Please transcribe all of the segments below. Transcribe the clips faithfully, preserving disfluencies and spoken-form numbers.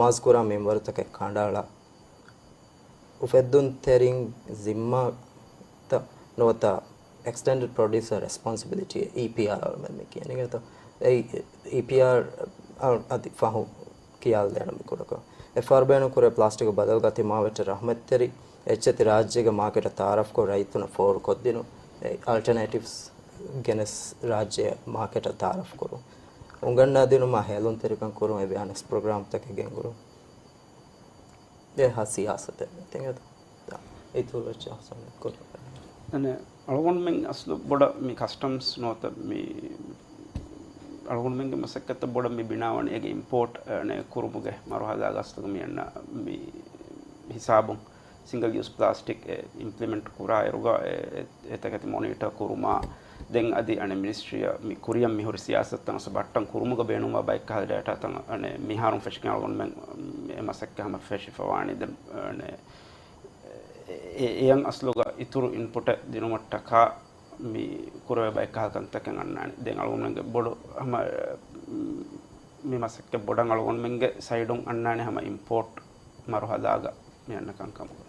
ނަމާދުކުރާ މިންވަރުތަކެއް ކަނޑައަޅާ، އުފެއްދުންތެރިން ޒިންމާތައް ނުވަތަ އެކްސްޓެންޑެޑް ޕްރޮޑިއުސަރ ރެސްޕޮންސިބިލިޓީ، އީޕީއާރް އަޅުމެން މި ކިޔަނީ ގެތޯ. އެއީ އީޕީއާރް އަދި ފަހު ކިޔާލަދޭނަން މި ކުޑަކޮށް. އެފްއާރް ބޭނުން ކުރޭ ޕްލާސްޓިކް ބަދަލުގަ ތިމާވެއްޓެއް ރަހްމަތްތެރި އެއްޗެތި ރާއްޖޭގެ މާކެޓަށް ތައާރަފްކޮށް ރައްޔިތުންނަށް ފޯރުކޮށްދިނުން. އެ އަލްޓަނޭޓިވްސް ގެނެސް ރާއްޖެ މާކެޓަށް ތައާރަފްކުރުން. އުނގަންނާދިނުމާ ހޭލުންތެރިކަން ކުރުން އެ ވެއާނެސް ޕްރޮގްރާމްތަކެއް ގެންގުޅުން. އެ ހަ ސިޔާސަތެއް މިތިނގ އިތުރު އެއްޗެއް ހަސަން ކުރުން. އަނެ، އަޅުގަނޑުމެން އަސްލު ބޮޑަށް މި ކަސްޓަމްސް ނުވަތަ މި އަޅުގަނޑުމެންގެ މަސައްކަތްތައް ބޮޑަށް މި ބިނާވަނީ އޭގެ އިމްޕޯޓް، އަނެ، ކުރުމުގެ މަރުހަލާގަ އަސްލުގަ މި އަންނަ މި ހިސާބުން ސިންގަލް ޔޫސް ޕްލާސްޓިކް އެ އިމްޕްލިމެންޓް ކުރާ އިރުގަ އެ، އެ، އެތަކެތި މޮނީޓަ ކުރުމާ، ދެން އަދި އަނެ މިނިސްޓްރީއަށް މި ކުރިއަށް މިހުރި ސިޔާސަތުތައް އަސް ބައްޓަން ކުރުމުގަ ބޭނުންވާ ބައެއްކަހަލަ ޑޭޓާތައް އަނެ މިހާރުން ފެށިގެން އަޅުގަނޑުމެން އެ މަސައްކަތް ހަމަ ފެށިފަވާނީ. ދެން އަނެ އެ، އެ، އެއަށް އަސްލުގަ އިތުރު އިންޕުޓެއް ދިނުމަށްޓަކާ މި ކުރެވޭ ބައެއްކަހަލަ ކަންތަކެއް އަންނާނެ. ދެން އަޅުގަނޑުމެންގެ ބޮޑު ހަމަ މި މަސައްކަތް ބޮޑަށް އަޅުގަނޑުމެންގެ ސައިޑުން އަންނާނެ ހަމަ އިމްޕޯޓް މަރުހަލާގަ މި އަންނަ ކަންކަމުގަ.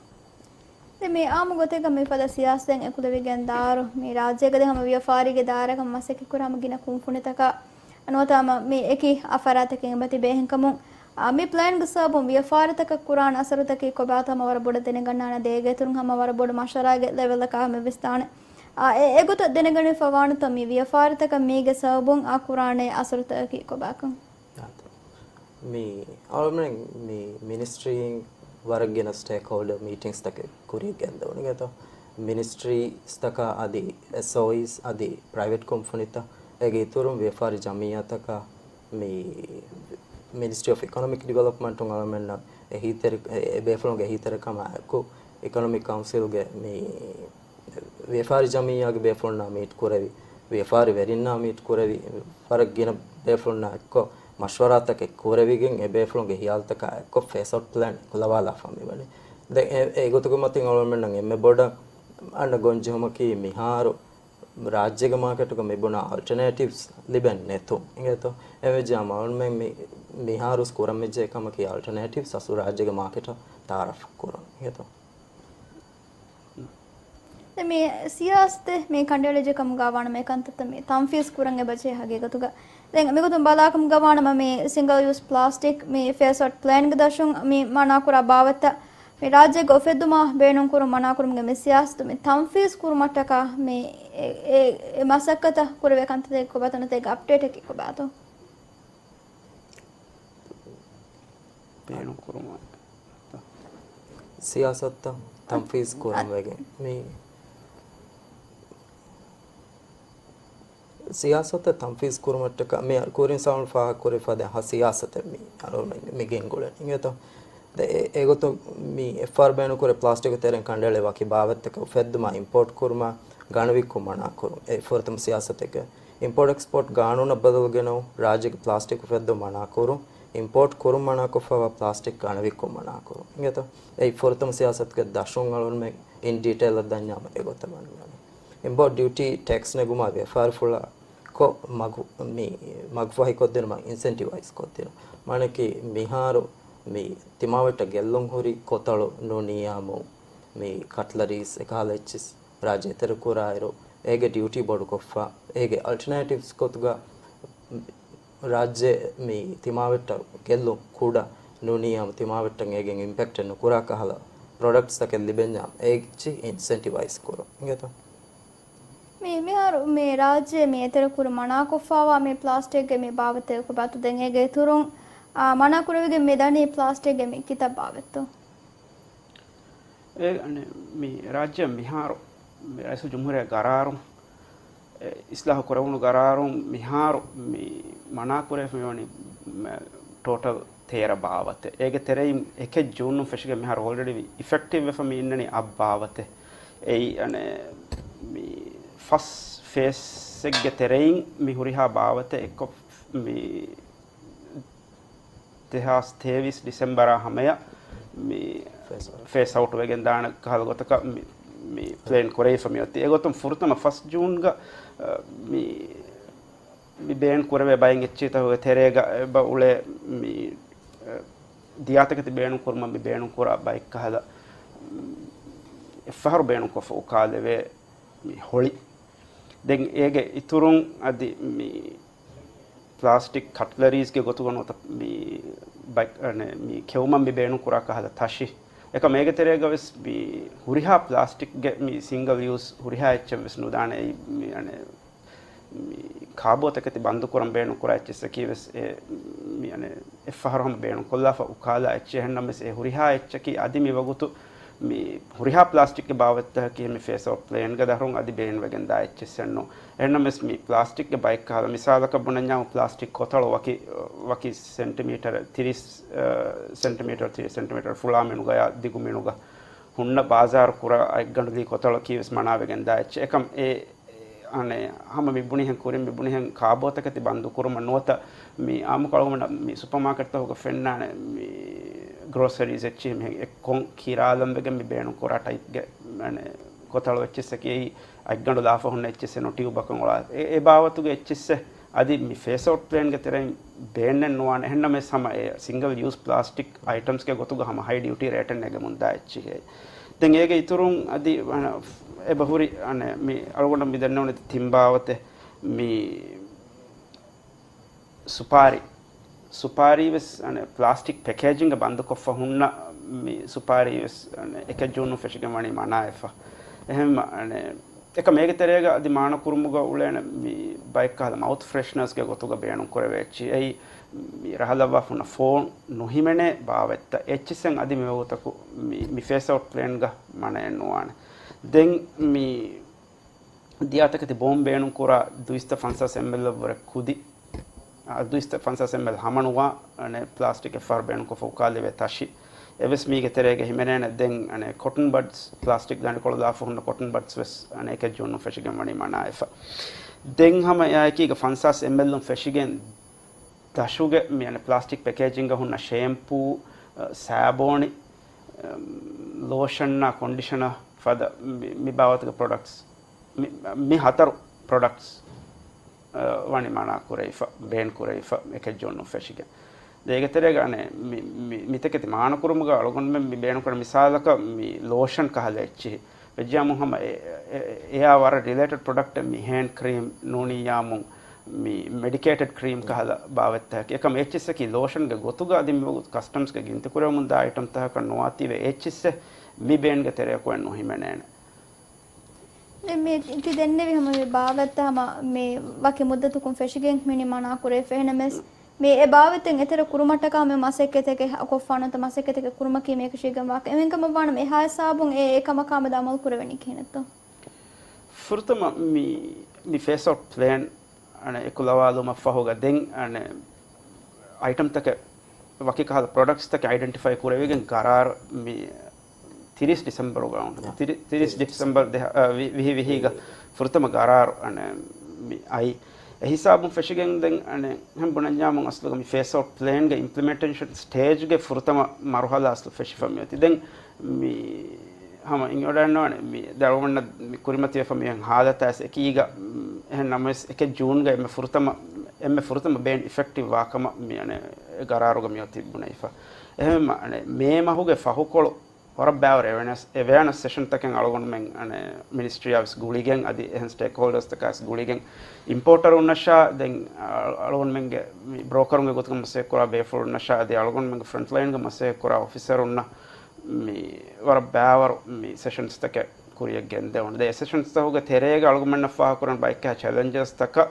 ދެން މި އާއްމު ގޮތެއްގަ މިފަދަ ސިޔާސަތެއް އެކުލެވިގެން ދާއިރު، މި ރާއްޖޭގަ ދެން ހަމަ ވިޔަފާރީގެ ދާއިރާގަ ހަމަ މަސައްކަތް ކުރާ ހަމަ ގިނަ ކުންފުނިތަކާ ނުވަތަ ހަމަ މި އެކި އަފަރާތަކެއް އެބަތިބޭ އެހެންކަމުން، އާ، މި ޕްލޭންގެ ސަބަބުން ވިޔަފާރިތަކަށް ކުރާނެ އަސަރުތަކީ ކޮބާތޯ ހަމަ ވަރަށް ބޮޑަށް ދެނެގަންނާނެ. ދޭގެ އިތުރުން ހަމަ ވަރަށް ބޮޑު މަޝްވަރާގެ ލެވެލްއަކާ ހަމަ ވިސްނާނެ. އާ، އެ، އެގޮތަށް ދެނެގަނެފަވާނެތޯ މި ވިޔަފާރިތަކަށް މީގެ ސަބަބުން އާ ކުރާނެ އަސަރުތަކަކީ ކޮބާކަން؟ މި އަޅުމެން މި މިނިސްޓްރީން ވަރަށް ގިނަ ސްޓޭކްހޯލްޑަރ މީޓިންގްސްތަކެއް ކުރިއަށް ގެންދަވަނީ ގެތޯ. މިނިސްޓްރީސްތަކާ އަދި އެސްއޯއީސް އަދި ޕްރައިވެޓް ކުންފުނިތައް އޭގެ އިތުރުން ވިޔަފާރި ޖަމިއްޔާތަކާ މި މިނިސްޓްރީ އޮފް އިކޮނޮމިކް ޑިވެލޮޕްމަންޓުން އަޅުމެންނަށް އެހީތެރި-، އެ، އެ ބޭފުޅުންގެ އެހީތެރިކަމާ އެކު އިކޮނޮމިކް ކައުންސިލްގެ މި ވިޔަފާރި ޖަމިއްޔާގެ ބޭފުޅުންނާ މީޓް ކުރެވި، ވިޔަފާރި ވެރިންނާ މީޓް ކުރެވި، ވަރަށް ގިނަ ބޭފުޅުންނާ އެއްކޮށް މަޝްވަރާތަކެއް ކުރެވިގެން އެ ބޭފުޅުންގެ ހިޔާލުތަކާ އެއްކޮށް ފޭސް އައުޓް ޕްލޭން އެކުލަވާލާފަ މިވަނީ. ދެން އެ، އެގޮތުގެ މަތިން އަޅުމެންނަށް އެންމެ ބޮޑަށް އަންނަ ގޮންޖެހުމަކީ މިހާރު ރާއްޖޭގެ މާކެޓުގަ މިބުނާ އަލްޓަނޭޓިވްސް ލިބެން ނެތުން. އިނގޭތޯ؟ އެވެއްޖާމަ އަޅުމެން މި، މިހާރުސް ކުރަން މިޖެހޭ ކަމަކީ އަލްޓަނޭޓިވްސް އަސްލު ރާއްޖޭގެ މާކެޓަށް ތައާރަފް ކުރުން. އިނގޭތޯ؟ ދެން މި ސިޔާސަތެއް މި ކަނޑައެޅިއްޖެ ކަމުގަ ވާނަމަ އެ ކަންތައްތައް މި ތަންފީޒް ކުރަން އެބަޖެހޭ ހަގީގަތުގަ. ދެން މިގޮތުން ބަލާކަމުގަ ވާނަމަ މި ސިންގަލް ޔޫސް ޕްލާސްޓިކް މި ފޭސް އައުޓް ޕްލޭންގެ ދަށުން މި މަނާކުރާ ބާވަތްތައް މި ރާއްޖޭގަ އުފެއްދުމާ ބޭނުންކުރުން މަނާކުރުމުގެ މި ސިޔާސަތު މި ތަންފީޒް ކުރުމަށްޓަކާ މި އެ، އެ، އެ މަސައްކަތަށް ކުރެވޭ ކަންތައްތަކެއް ކޮބާތޯ ނުވަތަ އޭގެ އަޕްޑޭޓަކީ ކޮބާތޯ؟ ބޭނުން ކުރުމަށް. ސިޔާސަތުތައް ތަންފީޒް ކުރަން ވެގެން މި ސިޔާސަތެއް ތަންފީޒް ކުރުމަށްޓަކާ މި ކުރިން ސަވާލު ފާހަގަކުރި ފަދަ ހަ ސިޔާސަތެއް މި އަޅުގަނޑު މި ގެންގުޅެނީ. އިނގޭތޯ؟ ދެ އެ، އެގޮތުން މި އެފްއާރް ބޭނުންކުރެ ޕްލާސްޓިކް ތެރެއިން ކަނޑައެޅޭ ވަކި ބާވަތްތަކެއް އުފެއްދުމާ އިމްޕޯޓް ކުރުމާ ގަނެވިއްކުން މަނާކުރުން. އެ ފުރަތަމަ ސިޔާސަތެކެވެ. އިމްޕޯޓް އެކްސްޕޯޓް ގާނޫނަށް ބަދަލު ގެނައު ރާއްޖޭގެ ޕްލާސްޓިކް އުފެއްދުން މަނާކުރުން. އިމްޕޯޓް ކުރުން މަނާކޮށްފައިވާ ޕްލާސްޓިކް ގަނެވިއްކުން މަނާކުރުން. އިނގޭތޯ؟ އެއީ ފުރަތަމަ ސިޔާސަތުގެ ދަށުން އަޅުގަނޑުމެން އިން ޑީޓެއިލް އަށް ދަންޏާމަ އެގޮތަށް ވަންނާނެ. އިމްޕޯޓް ޑިއުޓީ ޓެކްސް ނެގުމާ ވިޔަފާރިފުޅަކު މަގު، މި މަގުފަހިކޮށްދިނުމަށް އިންސެންޓިވައިޒް ކޮށްދިނުން. މާނައަކީ މިހާރު މި ތިމާވެއްޓަށް ގެއްލުން ހުރި ކޮތަޅު ނޫނީ އާއްމު މި ކަޓްލަރީސް އެކަހަލަ އެއްޗިސް ރާއްޖެ އެތެރެކުރާއިރު، އޭގެ ޑިއުޓީ ބޮޑުކޮށްފަ، އޭގެ އަލްޓަނޭޓިވްސް ގޮތުގަ ރާއްޖެ މި ތިމާވެއްޓަށް ގެއްލުން ކުޑަ ނޫނީ އާއްމު ތިމާވެއްޓަށް އޭގެން އިމްޕެކްޓެއް ނުކުރާ ކަހަލަ ޕްރޮޑަކްޓްސްތަކެއް ލިބެންޏާ އޭގެ އިންސެންޓިވައިޒް ކުރުން. އިނގޭތޯ؟ މި، މިހާރު މި ރާއްޖެ މި އެތެރެކުރު މަނާކޮށްފައިވާ މި ޕްލާސްޓިކްގެ މި ބާވަތެއް ކޮބާތޯ؟ ދެން އޭގެ އިތުރުން، އާ، މަނާކުރެވިގެން މި ދަނީ ޕްލާސްޓިކްގެ މި ކިތައް ބާވަތްތޯ؟ އެ، އަނެ، މި ރާއްޖެ މިހާރު މި ރައީސުލްޖުމްހޫރިއްޔާ ގަރާރުން، އެ، އިސްލާހު ކުރެވުނު ގަރާރުން މިހާރު މި މަނާކުރެވިފަ މިވަނީ، މެ، ޓޯޓަލް ތޭރަ ބާވަތެއް. އޭގެ ތެރެއިން އެކެއް ޖޫނުން ފެށިގެން މިހާރު އޯލްރެޑީ އިފެކްޓިވް ވެފަ މި އިންނަނީ އަށް ބާވަތެއް. އެއީ، އަނެ، މި ފަސް ފޭސްއެއްގެ ތެރެއިން މި ހުރިހާ ބާވަތެއް އެއްކޮށް މި ދެހާސް ތޭވީސް ޑިސެމްބަރާ ހަމަޔަށް މި ފޭސް އައުޓް. ފޭސް އައުޓް ވެގެން ދާނެ ކަހަލަ ގޮތަކަށް މި، މި ޕްލޭން ކުރެވިފަ މި އޮތީ. އެގޮތުން ފުރަތަމަ ފަސް ޖޫންގަ، އަ، މި، މި ބޭން ކުރެވޭ ބައެއް އެއްޗިތަކުގެ ތެރޭގަ އެބަ އުޅޭ މި، އަ، ދިޔާތަކެތި ބޭނުން ކުރުމަށް މި ބޭނުން ކުރާ ބައެއްކަހަލަ، އެއްފަހަރު ބޭނުން ކޮށްފަ އުކާލެވޭ މި ހޮޅި. ދެން އޭގެ އިތުރުން އަދި މި ޕްލާސްޓިކް ކަޓްލަރީސްގެ ގޮތުގަ ނުވަތަ މި ބައި-، އަނެ، މި ކެއުމަށް މި ބޭނުން ކުރާ ކަހަލަ ތަށި. އެކަމް އޭގެ ތެރޭގަ ވެސް މި ހުރިހާ ޕްލާސްޓިކްގެ މި ސިންގަލް ޔޫސް ހުރިހާ އެއްޗެއް ވެސް ނުދާނެ. އެއީ މި އަނެ، މި ކާބޯތަކެތި ބަންދުކުރަން ބޭނުން ކުރާ އެއްޗެއްސަކީ ވެސް އެ، މި އަނެ، އެއްފަހަރު ހަމަ ބޭނުން ކޮށްލާފަ އުކާލާ އެއްޗެއް. އެހެންނަމަވެސް އެ ހުރިހާ އެއްޗަކީ އަދި މި ވަގުތު މި ހުރިހާ ޕްލާސްޓިކްގެ ބާވަތްތަކަކީ މި ފޭސް އައުޓް ޕްލޭންގެ ދަށުން އަދި ބޭނުންވެގެން ދާ އެއްޗެއްސެއް ނޫން. އެހެންނަމަވެސް މި ޕްލާސްޓިކްގެ ބައެއްކަހަލަ މިސާލަކަށް ބުނަންޏާ ޕްލާސްޓިކް ކޮތަޅު ވަކި، ވަކި ސެންޓިމީޓަރ ތިރީސް، އަ، ސެންޓިމީޓަރ، ތިރީސް ސެންޓިމީޓަރ ފުޅާ މިނުގަޔާ ދިގު މިނުގަ ހުންނަ ބާޒާރު ކުރާ އަތްގަނޑުލީ ކޮތަޅަކީ ވެސް މަނާވެގެން ދާ އެއްޗެއް. އެކަމް އެ، އަނެ، ހަމަ މި ބުނިހެން ކުރިން މި ބުނިހެން ކާބޯތަކެތި ބަންދު ކުރުމަށް ނުވަތަ މި އާއްމުކޮށް އަޅުގަނޑަށް މި ސުޕަރ މާކެޓްތަކުގަ ފެންނާނެ މި ގްރޯސަރީސް އެއްޗިހި މިހެން އެއްކޮން ކިރާލަން ވެގެން މި ބޭނުން ކުރާ ޓައިޕްގެ، އަނެ، ކޮތަޅު އެއްޗިއްސަކީ އެއީ އަތްގަނޑު ލާފަ ހުންނަ އެއްޗިއްސެއް ނޫން ޓިއުބަކަށް އޮޅާ. އެ، އެ ބާވަތުގެ އެއްޗިއްސެއް އަދި މި ފޭސް އައުޓް ޕްލޭންގެ ތެރެއިން ބޭންނެއް ނުވާނެ. އެހެންނަމަވެސް ހަމަ އެ ސިންގަލް ޔޫސް ޕްލާސްޓިކް އައިޓަމްސްގެ ގޮތުގަ ހަމަ ހައި ޑިއުޓީ ރޭޓެއް ނެގެމުން ދާ އެއްޗިހޭ. ދެން އޭގެ އިތުރުން އަދި، އަނެ، އެބަހުރި، އަނެ، މި އަޅުގަނޑަށް މި ދެންނެވުނީ ތިން ބާވަތެއް މި ސުޕާރީ. ސުޕާރީ ވެސް، އަނެ، ޕްލާސްޓިކް ޕެކޭޖިންގ ބަންދުކޮށްފަ ހުންނަ މި ސުޕާރީ ވެސް، އަނެ، އެކެއް ޖޫނުން ފެށިގެން ވަނީ މަނާވެފަ. އެހެން، އަނެ، އެކަމް އޭގެ ތެރޭގަ އަދި މާނަ ކުރުމުގަ އުޅޭނެ މި ބައެއްކަހަލަ މައުތް ފްރެޝްނަރސްގެ ގޮތުގަ ބޭނުން ކުރެވޭ އެއްޗި. އެއީ މި ރަހަލައްވާފަ ހުންނަ ފޯން ނުހިމެނޭ ބާވަތްތައް އެއްޗިއްސެއް އަދި މި ވަގުތަކު މި، މި ފޭސް އައުޓް ޕްލޭންގަ މަނައެއް ނުވާނެ. ދެން މި ދިޔާތަކެތި ބޯން ބޭނުން ކުރާ ދުއިސައްތަ ފަންސާސް އެމްއެލްއަށްވުރެ ކުދި، އަ، ދުއިސައްތަ ފަންސާސް އެމްއެލް ހަމަނުވާ، އަނެ، ޕްލާސްޓިކް އެއްފަހަރު ބޭނުންކޮށްފަ އުކާލެވޭ ތަށި. އެވެސް މީގެ ތެރޭގަ ހިމެނޭނެ. ދެން، އަނެ، ކޮޓަން ބަޑްސް، ޕްލާސްޓިކް ދަނޑިކޮޅު ލާފަ ހުންނަ ކޮޓަން ބަޑްސް ވެސް، އަނެ، އެކެއް ޖޫނުން ފެށިގެން ވަނީ މަނާވެފަ. ދެން ހަމަ އެއާއެކީގަ ފަންސާސް އެމްއެލްއުން ފެށިގެން ދަށުގެ މި، އަނެ، ޕްލާސްޓިކް ޕެކޭޖިންގ ހުންނަ ޝޭމްޕޫ، އަ، ސާބޯނި، އަ، ލޯޝަންއާ ކޮންޑިޝަނަރ ފަދަ މި، މި ބާވަތުގެ ޕްރޮޑަކްޓްސް މި، މި ހަތަރު ޕްރޮޑަކްޓްސް، އަ، ވަނީ މަނާ ކުރެވިފަ، ބޭން ކުރެވިފަ، އެކެއް ޖޫނުން ފެށިގެން. ދެ އޭގެ ތެރޭގަ އަނެ، މި، މި، މިތަކެތި މާނަ ކުރުމުގަ އަޅުގަނޑުމެން މި ބޭނުން ކުރާ މިސާލަކަށް މި ލޯޝަން ކަހަލަ އެއްޗިހި. ވެއްޖާމު ހަމަ އެ، އެ، އެ، އެއާ ވަރަށް ރިލޭޓެޑް ޕްރޮޑަކްޓެއް މި ހޭންޑް ކްރީމް ނޫނިއްޔާމު މި މެޑިކޭޓެޑް ކްރީމް ކަހަލަ ބާވަތްތަކެއް. އެކަމް އެއްޗިއްސަކީ ލޯޝަންގެ ގޮތުގަ އަދި މި ވަގުތު ކަސްޓަމްސްގެ ގިންތިކުރެވެމުން ދާ އައިޓަމް ތަކަކަށް ނުވާތީވެ އެއްޗިއްސެއް މި ބޭންގެ ތެރެއަކު އެއް ނުހިމެނޭނެ. ދެން މި ތި ދެންނެވި ހަމަ މި ބާވަތްތައް ހަމަ މި ވަކި މުއްދަތަކުން ފެށިގެން މިނި މަނާ ކުރެވިފަ. އެހެނަމެސް މި އެ ބާވަތެއް އެތެރެ ކުރުމަށްޓަކާ މި މަސައްކަތެކެ ކޮށްފާނަންތަ މަސައްކަތެކެ ކުރުމަކީ މި އެކަށީގެން ވާކަ. އެހެންކަމަށް ވާނަމަ އެހާ ހިސާބުން އެ އެކަމަކާ މެދު އަމަލު ކުރެވެނީ ކިހިނެއްތޯ؟ ފުރަތަމަ މި، މި ފޭސް އައުޓް ޕްލޭން އަނެ އެކުލަވާލުމަށް ފަހުގަ ދެން އަނެ އައިޓަމްތަކެއް ވަކި ކަހަލަ ޕްރޮޑަކްޓްސްތަކެއް އައިޑެންޓިފައި ކުރެވިގެން ގަރާރު މި ތިރީސް ޑިސެމްބަރުގަ އޮން. ތިރި-، ތިރީސް ޑިސެމްބަރު ދެހ-، އަ، ވި-، ވިހި ވިހީގަ ފުރަތަމަ ގަރާރު އަނެ މި އައި. އެ ހިސާބުން ފެށިގެން ދެން އަނެ ހަމަ ބުނަންޏާމު އަސްލުގަ މި ފޭސް އައުޓް ޕްލޭންގެ އިމްޕްލިމެންޓޭޝަން ސްޓޭޖްގެ ފުރަތަމަ މަރުހަލާ އަސްލު ފެށިފަ މިއޮތީ. ދެން މި ހަމަ އިންއޮޑައެއްނުވާނެ މި ދަރުމަންނަށް މި ކުރިމަތިވެފަ މިހެން ހާލަތާސް އެކީގަ، އެހެން ނަމަވެސް އެކެއް ޖޫންގަ އެންމެ ފުރަތަމަ، އެންމެ ފުރަތަމަ ބޭން އިފެކްޓިވް ވާކަމަށް މި އަނެ ގަރާރުގަ މިއޮތީ ބުނެފަ. އެހެން އަނެ މޭ މަހުގެ ފަހުކޮޅު ވަރަށް ބާވަރު އެވެނަސް، އެވެއަނަސް ސެޝަންތަކެއް އަޅުގަނޑުމެން އަނެ މިނިސްޓްރީއާ ވެސް ގުޅިގެން އަދި އެހެން ސްޓޭކްހޯލްޑަރސްތަކާ ވެސް ގުޅިގެން އިމްޕޯޓަރުންނަށާ ދެން އަ-، އަޅުގަނޑުމެންގެ މި ބްރޯކަރުންގެ ގޮތުގަ މަސައްކަތް ކުރާ ބޭފުޅުންނަށާ އަދި އަޅުގަނޑުމެންގެ ފްރަންޓްލައިންގަ މަސައްކަތް ކުރާ އޮފިސަރުންނަށް މި ވަރަށް ބާވަރު މި ސެޝަންސްތަކެއް ކުރިއަށް ގެންދެވުނު. ދެ ސެޝަންސްތަކުގެ ތެރޭގަ އަޅުގަނޑުމެންނަށް ފާހަގަކުރަން ބައެއްކާ ޗެލެންޖަސްތަކަށް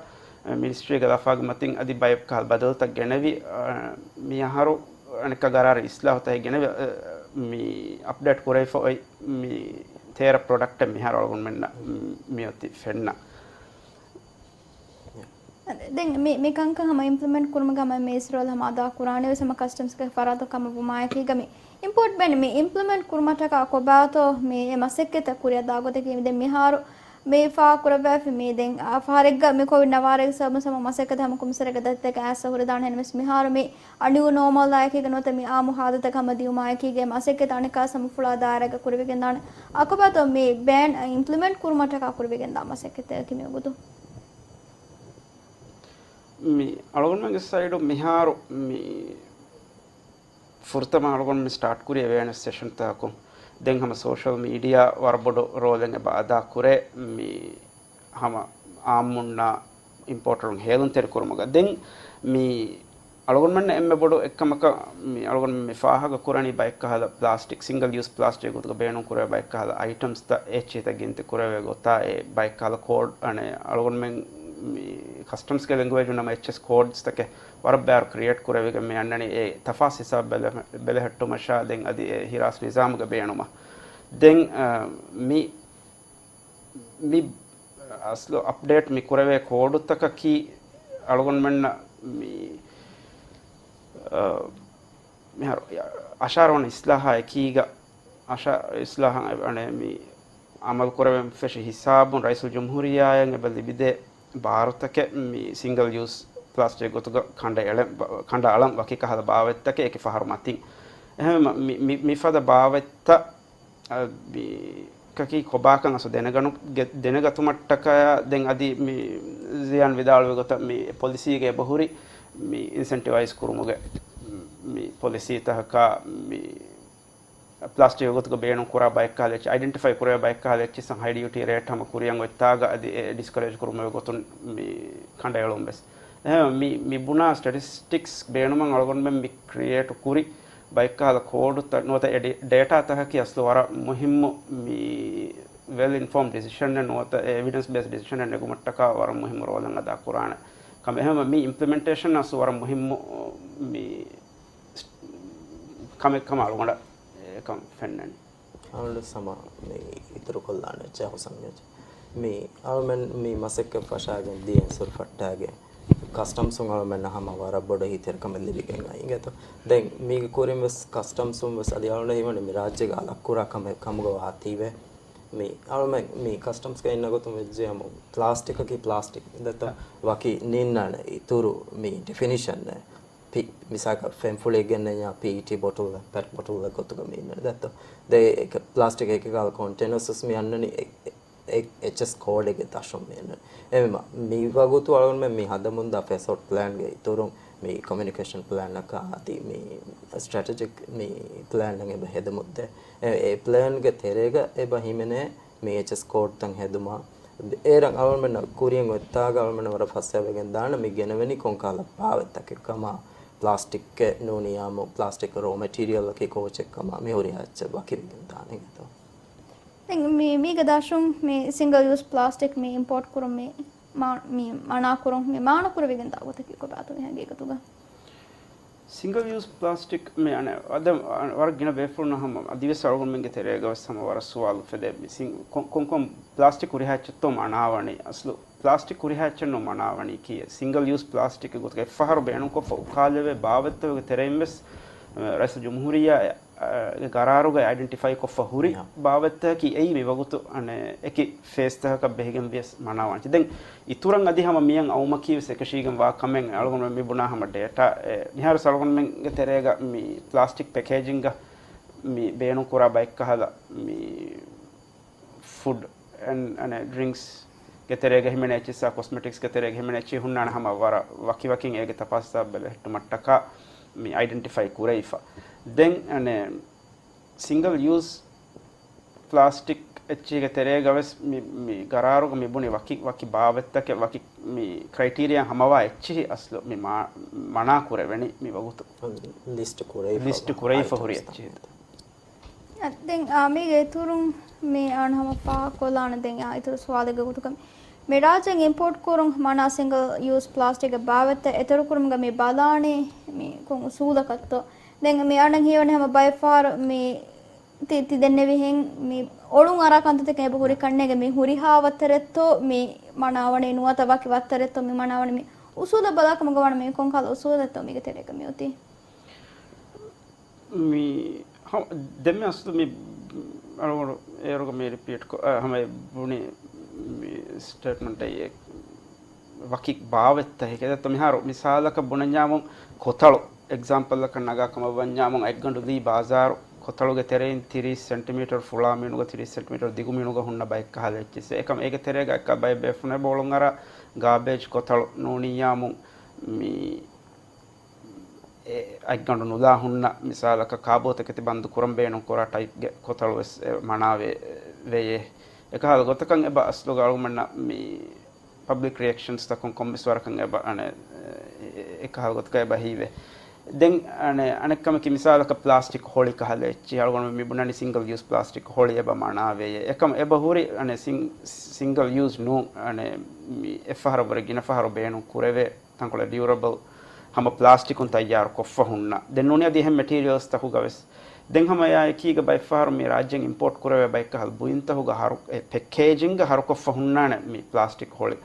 މިނިސްޓްރީގެ ލަފާގެ މަތިން އަދި ބައެއްކާ ބަދަލުތައް ގެނެވި، އަ، މި އަހަރު އަނެއްކާ ގަރާރު އިސްލާހުތައް ގެނެވި، އަ، މި އަޕްޑޭޓް ކުރެވިފަ އޮތް މި ތޭރަ ޕްރޮޑަކްޓެއް މިހާރު އަޅުގަނޑުމެންނަށް މިއޮތީ ފެންނަ. ދެން މި، މި ކަންކަން ހަމަ އިމްޕްލިމެންޓް ކުރުމުގަ ހަމަ މި އިސްރޯލް ހަމަ އަދާ ކުރާނީ ވެސް ހަމަ ކަސްޓަމްސްގެ ފަރާތުން ކަމަށް ވުމާއެކީގަ މި އިމްޕޯޓް ބޭން މި އިމްޕްލިމެންޓް ކުރުމަށްޓަކާ ކޮބާތޯ މި އެ މަސައްކަތް ކުރިއަށް ދާ ގޮތަކީ މި ދެން މިހާރު މި ފާހަގަކުރައްވާފި މި ދެން އާ ފަހަރެއްގަ މި ކޮވިޑް ނަވާރައިގެ ސަބަބުން ހަމަ މަސައްކަތް ހަމަ ކުރުމަށް ސަރަގަ ދަތިތަކަށް އައިސް ހުރިދާނެ. އެހެންވެސް މިހާރު މި އަނިއު ނޯމަލް އާއެކީގަ ނުވަތަ މި އާއްމު ހާލަތަކަށް ހަމަ ދިޔުމާއެކީގަ މަސައްކަތް އަނެއްކާސް ހަމަ ފުޅާ ދާއިރާގަ ކުރެވިގެންދާނެ. އަކަބާތޯ މި ބޭން އިމްޕްލިމެންޓް ކުރުމަށްޓަކާ ކުރެވިގެންދާ މަސައްކަތްތަކަކީ މިވަގުތު؟ މި އަޅުގަނޑުމެންގެ ސައިޑު މިހާރު މި ފުރަތަމަ އަޅުގަނޑު މި ސްޓާޓް ކުރީ އެވެއަރނެސް ސެޝަންތަކުން. ދެން ހަމަ ސޯޝަލް މީޑިއާ ވަރަށް ބޮޑު ރޯލެއް އެބަ އަދާ ކުރޭ. މި ހަމަ އާއްމުންނާ އިމްޕޯޓަރުން ހޭލުންތެރި ކުރުމުގަ. ދެން މި އަޅުގަނޑުމެންނަށް އެންމެ ބޮޑު އެއްކަމަކަށް މި އަޅުގަނޑުމެން މި ފާހަގަ ކުރަނީ ބައެއްކަހަލަ ޕްލާސްޓިކް، ސިންގަލް ޔޫސް ޕްލާސްޓިކް ގޮތުގަ ބޭނުން ކުރެވޭ ބައެއްކަހަލަ އައިޓަމްސްތައް އެއްޗިހިތައް ގިންތި ކުރެވޭ ގޮތާ އެ ބައެއްކަހަލަ ކޯޑް، އަނެއް އަޅުގަނޑުމެން މި ކަސްޓަމްސްގެ ލެންގުއޭޖުން ނަމަ އެޗްއެސް ކޯޑްސްތަކެއް ވަރަށް ބާރު ކްރިއޭޓް ކުރެވިގެން މި އަންނަނީ އެ ތަފާސް ހިސާބު ބެލެ-، ބެލެހެއްޓުމަށާ ދެން އަދި އެ ހިރާސް ނިޒާމުގެ ބޭނުމަށް. ދެން، އަ، މި މި އަސްލު އަޕްޑޭޓް މި ކުރެވޭ ކޯޑުތަކަކީ އަޅުގަނޑުމެންނަށް މި، އަ، މިހާރު އަށާރަ ވަނަ އިސްލާހާ އެކީގަ އަށާ އިސްލާހާ އަނެއް މި އަމަލު ކުރެވެން ފެށި ހިސާބުން ރައީސުލް ޖުމްހޫރިއްޔާއަށް އެބަ ލިބިދޭ ބާރުތަކެއް މި ސިންގަލް ޔޫސް ޕްލާސްޓިކް ގޮތުގަ ކަނޑައެޅެން، ކަނޑައަޅަން ވަކި ކަހަލަ ބާވަތްތަކެއް އެކި ފަހަރު މަތިން. އެހެންވީމަ މި، މި، މިފަދަ ބާވަތްތައް އަ، މި ކަކީ ކޮބާކަން އަސް ދެނެގަނު-، ގެ-، ދެނެގަތުމަށްޓަކައި ދެން އަދި މި ޒިޔާން ވިދާޅުވި ގޮތަށް މި ޕޮލިސީގެ އެބަހުރި މި އިންސެންޓިވައިޒް ކުރުމުގެ މި ޕޮލިސީތަކަކާ މި ޕްލާސްޓިކް ގޮތުގަ ބޭނުން ކުރާ ބައެއްކަހަލަ އެއްޗި، އައިޑެންޓިފައި ކުރެވޭ ބައެއްކަހަލަ އެއްޗިއްސަށް ހައި ޑިއުޓީ ރޭޓް ހަމަ ކުރިއަށް އޮތްތާގަ އަދި އެ ޑިސްކަރޭޖް ކުރުމުގެ ގޮތުން މި ކަނޑައެޅުން ވެސް. އެހެން މި، މި ބުނާ ސްޓެޓިސްޓިކްސް ބޭނުމަށް އަޅުގަނޑުމެން މި ކްރިއޭޓް ކުރި ބައެއްކަހަލަ ކޯޑުތައް ނުވަތަ އެ ޑި-، ޑޭޓާތަކަކީ އަސްލު ވަރަށް މުހިއްމު މި ވެލް އިންފޯމްޑް ޑިސިޝަނެއް ނުވަތަ އެ އެވިޑެންސް ބޭސް ޑިސިޝަނެއް ނެގުމަށްޓަކާ ވަރަށް މުހިއްމު ރޯލެއް އަދާ ކުރާނެ ކަމެއް. އެހެންވެ މި އިމްޕްލިމެންޓޭޝަން އަސްލު ވަރަށް މުހިއްމު މި ކަމެއް ކަމަށް އަޅުގަނޑަށް އެކަން ފެންނަނީ. އަޅުގަނޑު ހަމަ މި އިތުރުކޮށްލާނެ އެއްޗެއް ހުސަން އެއްޗެއް. މި އަޅުމެން މި މަސައްކަތް ފަށާގެން ދިޔަ އިންސުރު ފައްޓާގެ ކަސްޓަމްސުން އަޅުމެންނަށް ހަމަ ވަރަށް ބޮޑު އެހީތެރިކަމެއް ލިބިގެން އައި އިނގޭތޯ. ދެން މީގެ ކުރިން ވެސް ކަސްޓަމްސުން ވެސް އަދި އަޅުގަނޑަށް ހީވަނީ މި ރާއްޖޭގަ އަލަށް ކުރާ ކަމެއް ކަމުގަ ވާތީވެ. މި އަޅުމެން މި ކަސްޓަމްސްގަ އިންނަ ގޮތުން ވެއްޖެ ހަމަ ޕްލާސްޓިކަކީ ޕްލާސްޓިކް ދެއްތޯ. ވަކި ނިންނާނެ އިތުރު މި ޑެފިނިޝަން ޕި-، މިސާލަކަށް ފެންފުޅިއެއް ގެންނަންޏާ ޕީއީޓީ ބޮޓުލް، ޕެޓް ބޮޓުލް ގޮތުގަ މި ދެއްތޯ. ދެ ޕްލާސްޓިކް އެކި ކަހަލަ ކޮންޓޭނަރސް ވެސް މި އަންނަނީ އެ-، އެ-، އެޗްއެސް ކޯޑެއްގެ ދަށުން މި އަންނަނީ. އެހެންވީމަ މި ވަގުތު އަޅުގަނޑުމެން މި ހަދަމުންދާ ފޭސް އައުޓް ޕްލޭންގެ އިތުރުން މި ކޮމިއުނިކޭޝަން ޕްލޭނަކާ އަދި މި ސްޓްރެޓެޖިކް މި ޕްލޭނެއް އެބަ ހެދެމުންދޭ. އެ، އެ ޕްލޭންގެ ތެރޭގަ އެބަ ހިމެނޭ މި އެޗްއެސް ކޯޑްތައް ހެދުމަށް. އޭރަށް އަޅުމެންނަށް ކުރިއަށް އޮތްތާގަ އަޅުމެންނަށް ވަރަށް ފަސޭހަވެގެން ދާނެ މި ގެނެވެނީ ކޮންކަހަލަ ބާވަތްތަކެއް ކަމަށް. ޕްލާސްޓިކް ނޫނިއްޔާމު، ޕްލާސްޓިކް ރޯ މެޓީރިއަލްއަކީ ކޯޗެއް ކަމަށް މި ހުރިހާ އެއްޗެއް ވަކިވެގެން ދާނެ އިނގޭތޯ. ދެން މި، މީގެ ދަށުން މި ސިންގަލް ޔޫސް ޕްލާސްޓިކް މި އިމްޕޯޓް ކުރުން މި މާ-، މި މަނާ ކުރުން މި މާނަ ކުރެވިގެން ދާ ގޮތަކީ ކޮބާތޯ މި ހަގީގަތުގަ؟ ސިންގަލް ޔޫސް ޕްލާސްޓިކް މި އަނެއް އަދަ ވަރަށް ގިނަ ބޭފުޅުންނަށް ހަމަ އަދިވެސް އަޅުގަނޑުމެންގެ ތެރޭގަވެސް ހަމަ ވަރަށް ސުވާލު އުފެދޭ. މި ސިން-، ކޮން، ކޮން، ކޮން ޕްލާސްޓިކް ހުރިހާ އެއްޗެއްތޯ މަނާވަނީ؟ އަސްލު ޕްލާސްޓިކް ހުރިހާ އެއްޗެއްނު މަނާވަނީ ކީއެއް؟ ސިންގަލް ޔޫސް ޕްލާސްޓިކް ގޮތުގަ އެއްފަހަރު ބޭނުންކޮށްފަ އުކާލެވޭ ބާވަތްތަކުގެ ތެރެއިން ވެސް، އަ، ރައީސުލްޖުމްހޫރިއްޔާ، އަ، ގެ ގަރާރުގައި އައިޑެންޓިފައި ކޮށްފަ ހުރި ބާވަތްތަކަކީ އެއީ މިވަގުތު އަނެއް އެކި ފޭސްތަކަކަށް ބެހިގެން ވިޔަސް މަނާވާނެ. ދެން އިތުރަށް އަދި ހަމަ މިއަށް އައުމަކީ ވެސް އެކަށީގެން ވާ ކަމެއް. އަޅުގަނޑު މި ބުނާ ހަމަ ޑޭޓާ އެ، މިހާރު އަޅުގަނޑުމެންގެ ތެރޭގަ މި ޕްލާސްޓިކް ޕެކޭޖިންގ މި ބޭނުން ކުރާ ބައެއްކަހަލަ މި ފުޑް އެންޑް، އަނެއް ޑްރިންކްސް ގެ ތެރޭގަ ހިމެނޭ އެއްޗިއްސާ ކޮސްމެޓިކްސް ގެ ތެރޭގަ ހިމެނޭ އެއްޗިހި ހުންނާނެ ހަމަ ވަރަށް ވަކިވަކިން އޭގެ ތަފާސް ހިސާބު ބެލެހެއްޓުމަށްޓަކާ މި އައިޑެންޓިފައި ކުރެވިފަ. ދެން އަނެއް ސިންގަލް ޔޫސް ޕްލާސްޓިކް އެއްޗިހިގެ ތެރޭގަވެސް މި، މި ގަރާރުގަ މި ބުނި ވަކި، ވަކި ބާވަތްތަކެއް، ވަކި މި ކްރައިޓީރިޔާ ހަމަވާ އެއްޗިހި އަސްލު މި މާ-، މަނާ ކުރެވެނީ މި ވަގުތު. ލިސްޓް ކުރެވިފަ، ލިސްޓް ކުރެވިފަ ހުރި އައިޓަމްސް އެއްޗިހި. ދެން، އާ، މީގެ އިތުރުން މި އަން ހަމަ ފާހަގަކޮށްލާނެ. ދެން، އާ، އިތުރު ސުވާލެއްގެ ގޮތުގަ މި ރާއްޖޭން އިމްޕޯޓް ކުރުން މަނާ ސިންގަލް ޔޫސް ޕްލާސްޓިކްގެ ބާވަތްތައް އެތެރެކުރުމުގަ މި ބަލާނީ މި ކޮން އުސޫލަކަށްތޯ؟ ދެން މި އަންނަން ހީވަނީ ހަމަ ބައެއް ފަހަރު މި ތި، ތި ދެންނެވިހެން މި އޮޅުން އަރާ ކަންތައްތަކެއް އެބަ ހުރި ކަންނޭނގެ މި ހުރިހާ ވައްތަރެއްތޯ މި މަނާވަނީ ނުވަތަ ވަކި ވައްތަރެއްތޯ މި މަނާވަނީ މި އުސޫލަށް ބަލާ ކަމުގަ ވާނެ މި ކޮންކަހަލަ އުސޫލެއްތޯ މީގެ ތެރޭގަ މި އޮތީ؟ މި ހަ-، ދެންމެ އަސްލު މި އަޅުގަނޑު އޭރުގަ މި ރިޕީޓް ކޮ-، އަ، ހަމަ އެ ބުނި މި ސްޓޭޓްމަންޓް އެ ވަކި ބާވަތްތަކެއް ދެއްތޯ. މިހާރު މިސާލަކަށް ބުނަންޏާމު ކޮތަޅު އެގްޒާމްޕަލްއަކަށް ނަގާ ކަމަށް ވަންޏާމު އެއްގަނޑު ލީ ބާޒާރު ކޮތަޅުގެ ތެރެއިން ތިރީސް ސެންޓިމީޓަރު ފުޅާ މީނުގަ ތިރީސް ސެންޓިމީޓަރު ދިގު މީނުގަ ހުންނަ ބައެއްކަހަލަ އެއްޗިއްސެއް. އެކަމް އޭގެ ތެރޭގަ އެއްކަ ބައެއް ބޭފުޅުން އެބަ އޮޅުން އަރާ ގާބޭޖް ކޮތަޅު ނޫނިއްޔާމު މި އެ އަތްގަނޑު ނުލާ ހުންނަ މިސާލަކަށް ކާބޯތަކެތި ބަންދު ކުރަން ބޭނުން ކުރާ ޓައިޕްގެ ކޮތަޅު ވެސް އެ މަނާވެ ވެޔޭ. އެކަހަލަ ގޮތަކަށް އެބަ އަސްލުގަ އަޅުގަނޑަށް މި ޕަބްލިކް ރިއެކްޝަންސްތަކުން ކޮންމެސް ވަރަކަށް އެބަ އަނެ، އެ، އެކަހަލަ ގޮތަކަށް އެބަ ހީވޭ. ދެން އަނެ، އަނެއްކަމަކީ މިސާލަކަށް ޕްލާސްޓިކް ހޮޅި ކަހަލަ އެއްޗި އަޅުގަނޑު މި ބުނަނީ ސިންގަލް ޔޫސް ޕްލާސްޓިކް ހޮޅި އެބަ މަނާވެޔޭ. އެކަމަ އެބަ ހުރި އަނެ ސިން-، ސިންގަލް ޔޫސް ނޫން އަނެ މި އެއްފަހަރަށްވުރެ ގިނަ ފަހަރު ބޭނުން ކުރެވޭ ތަންކޮޅެއް ޑިއުރަބަލް ހަމަ ޕްލާސްޓިކުން ތައްޔާރު ކޮށްފަ ހުންނަ. ދެން ނޫނީ އަދި އެހެން މެޓީރިއަލްސްތަކުގަ ވެސް. ދެން ހަމަ އެއާ އެކީގަ ބައެއްފަހަރު މި ރާއްޖޭން އިމްޕޯޓް ކުރެވޭ ބައެއްކަހަލަ ބުއިންތަކުގަ ހަރު-، އެ، ޕެކޭޖިންގ ހަރުކޮށްފަ ހުންނާނެ މި ޕްލާސްޓިކް ހޮޅި.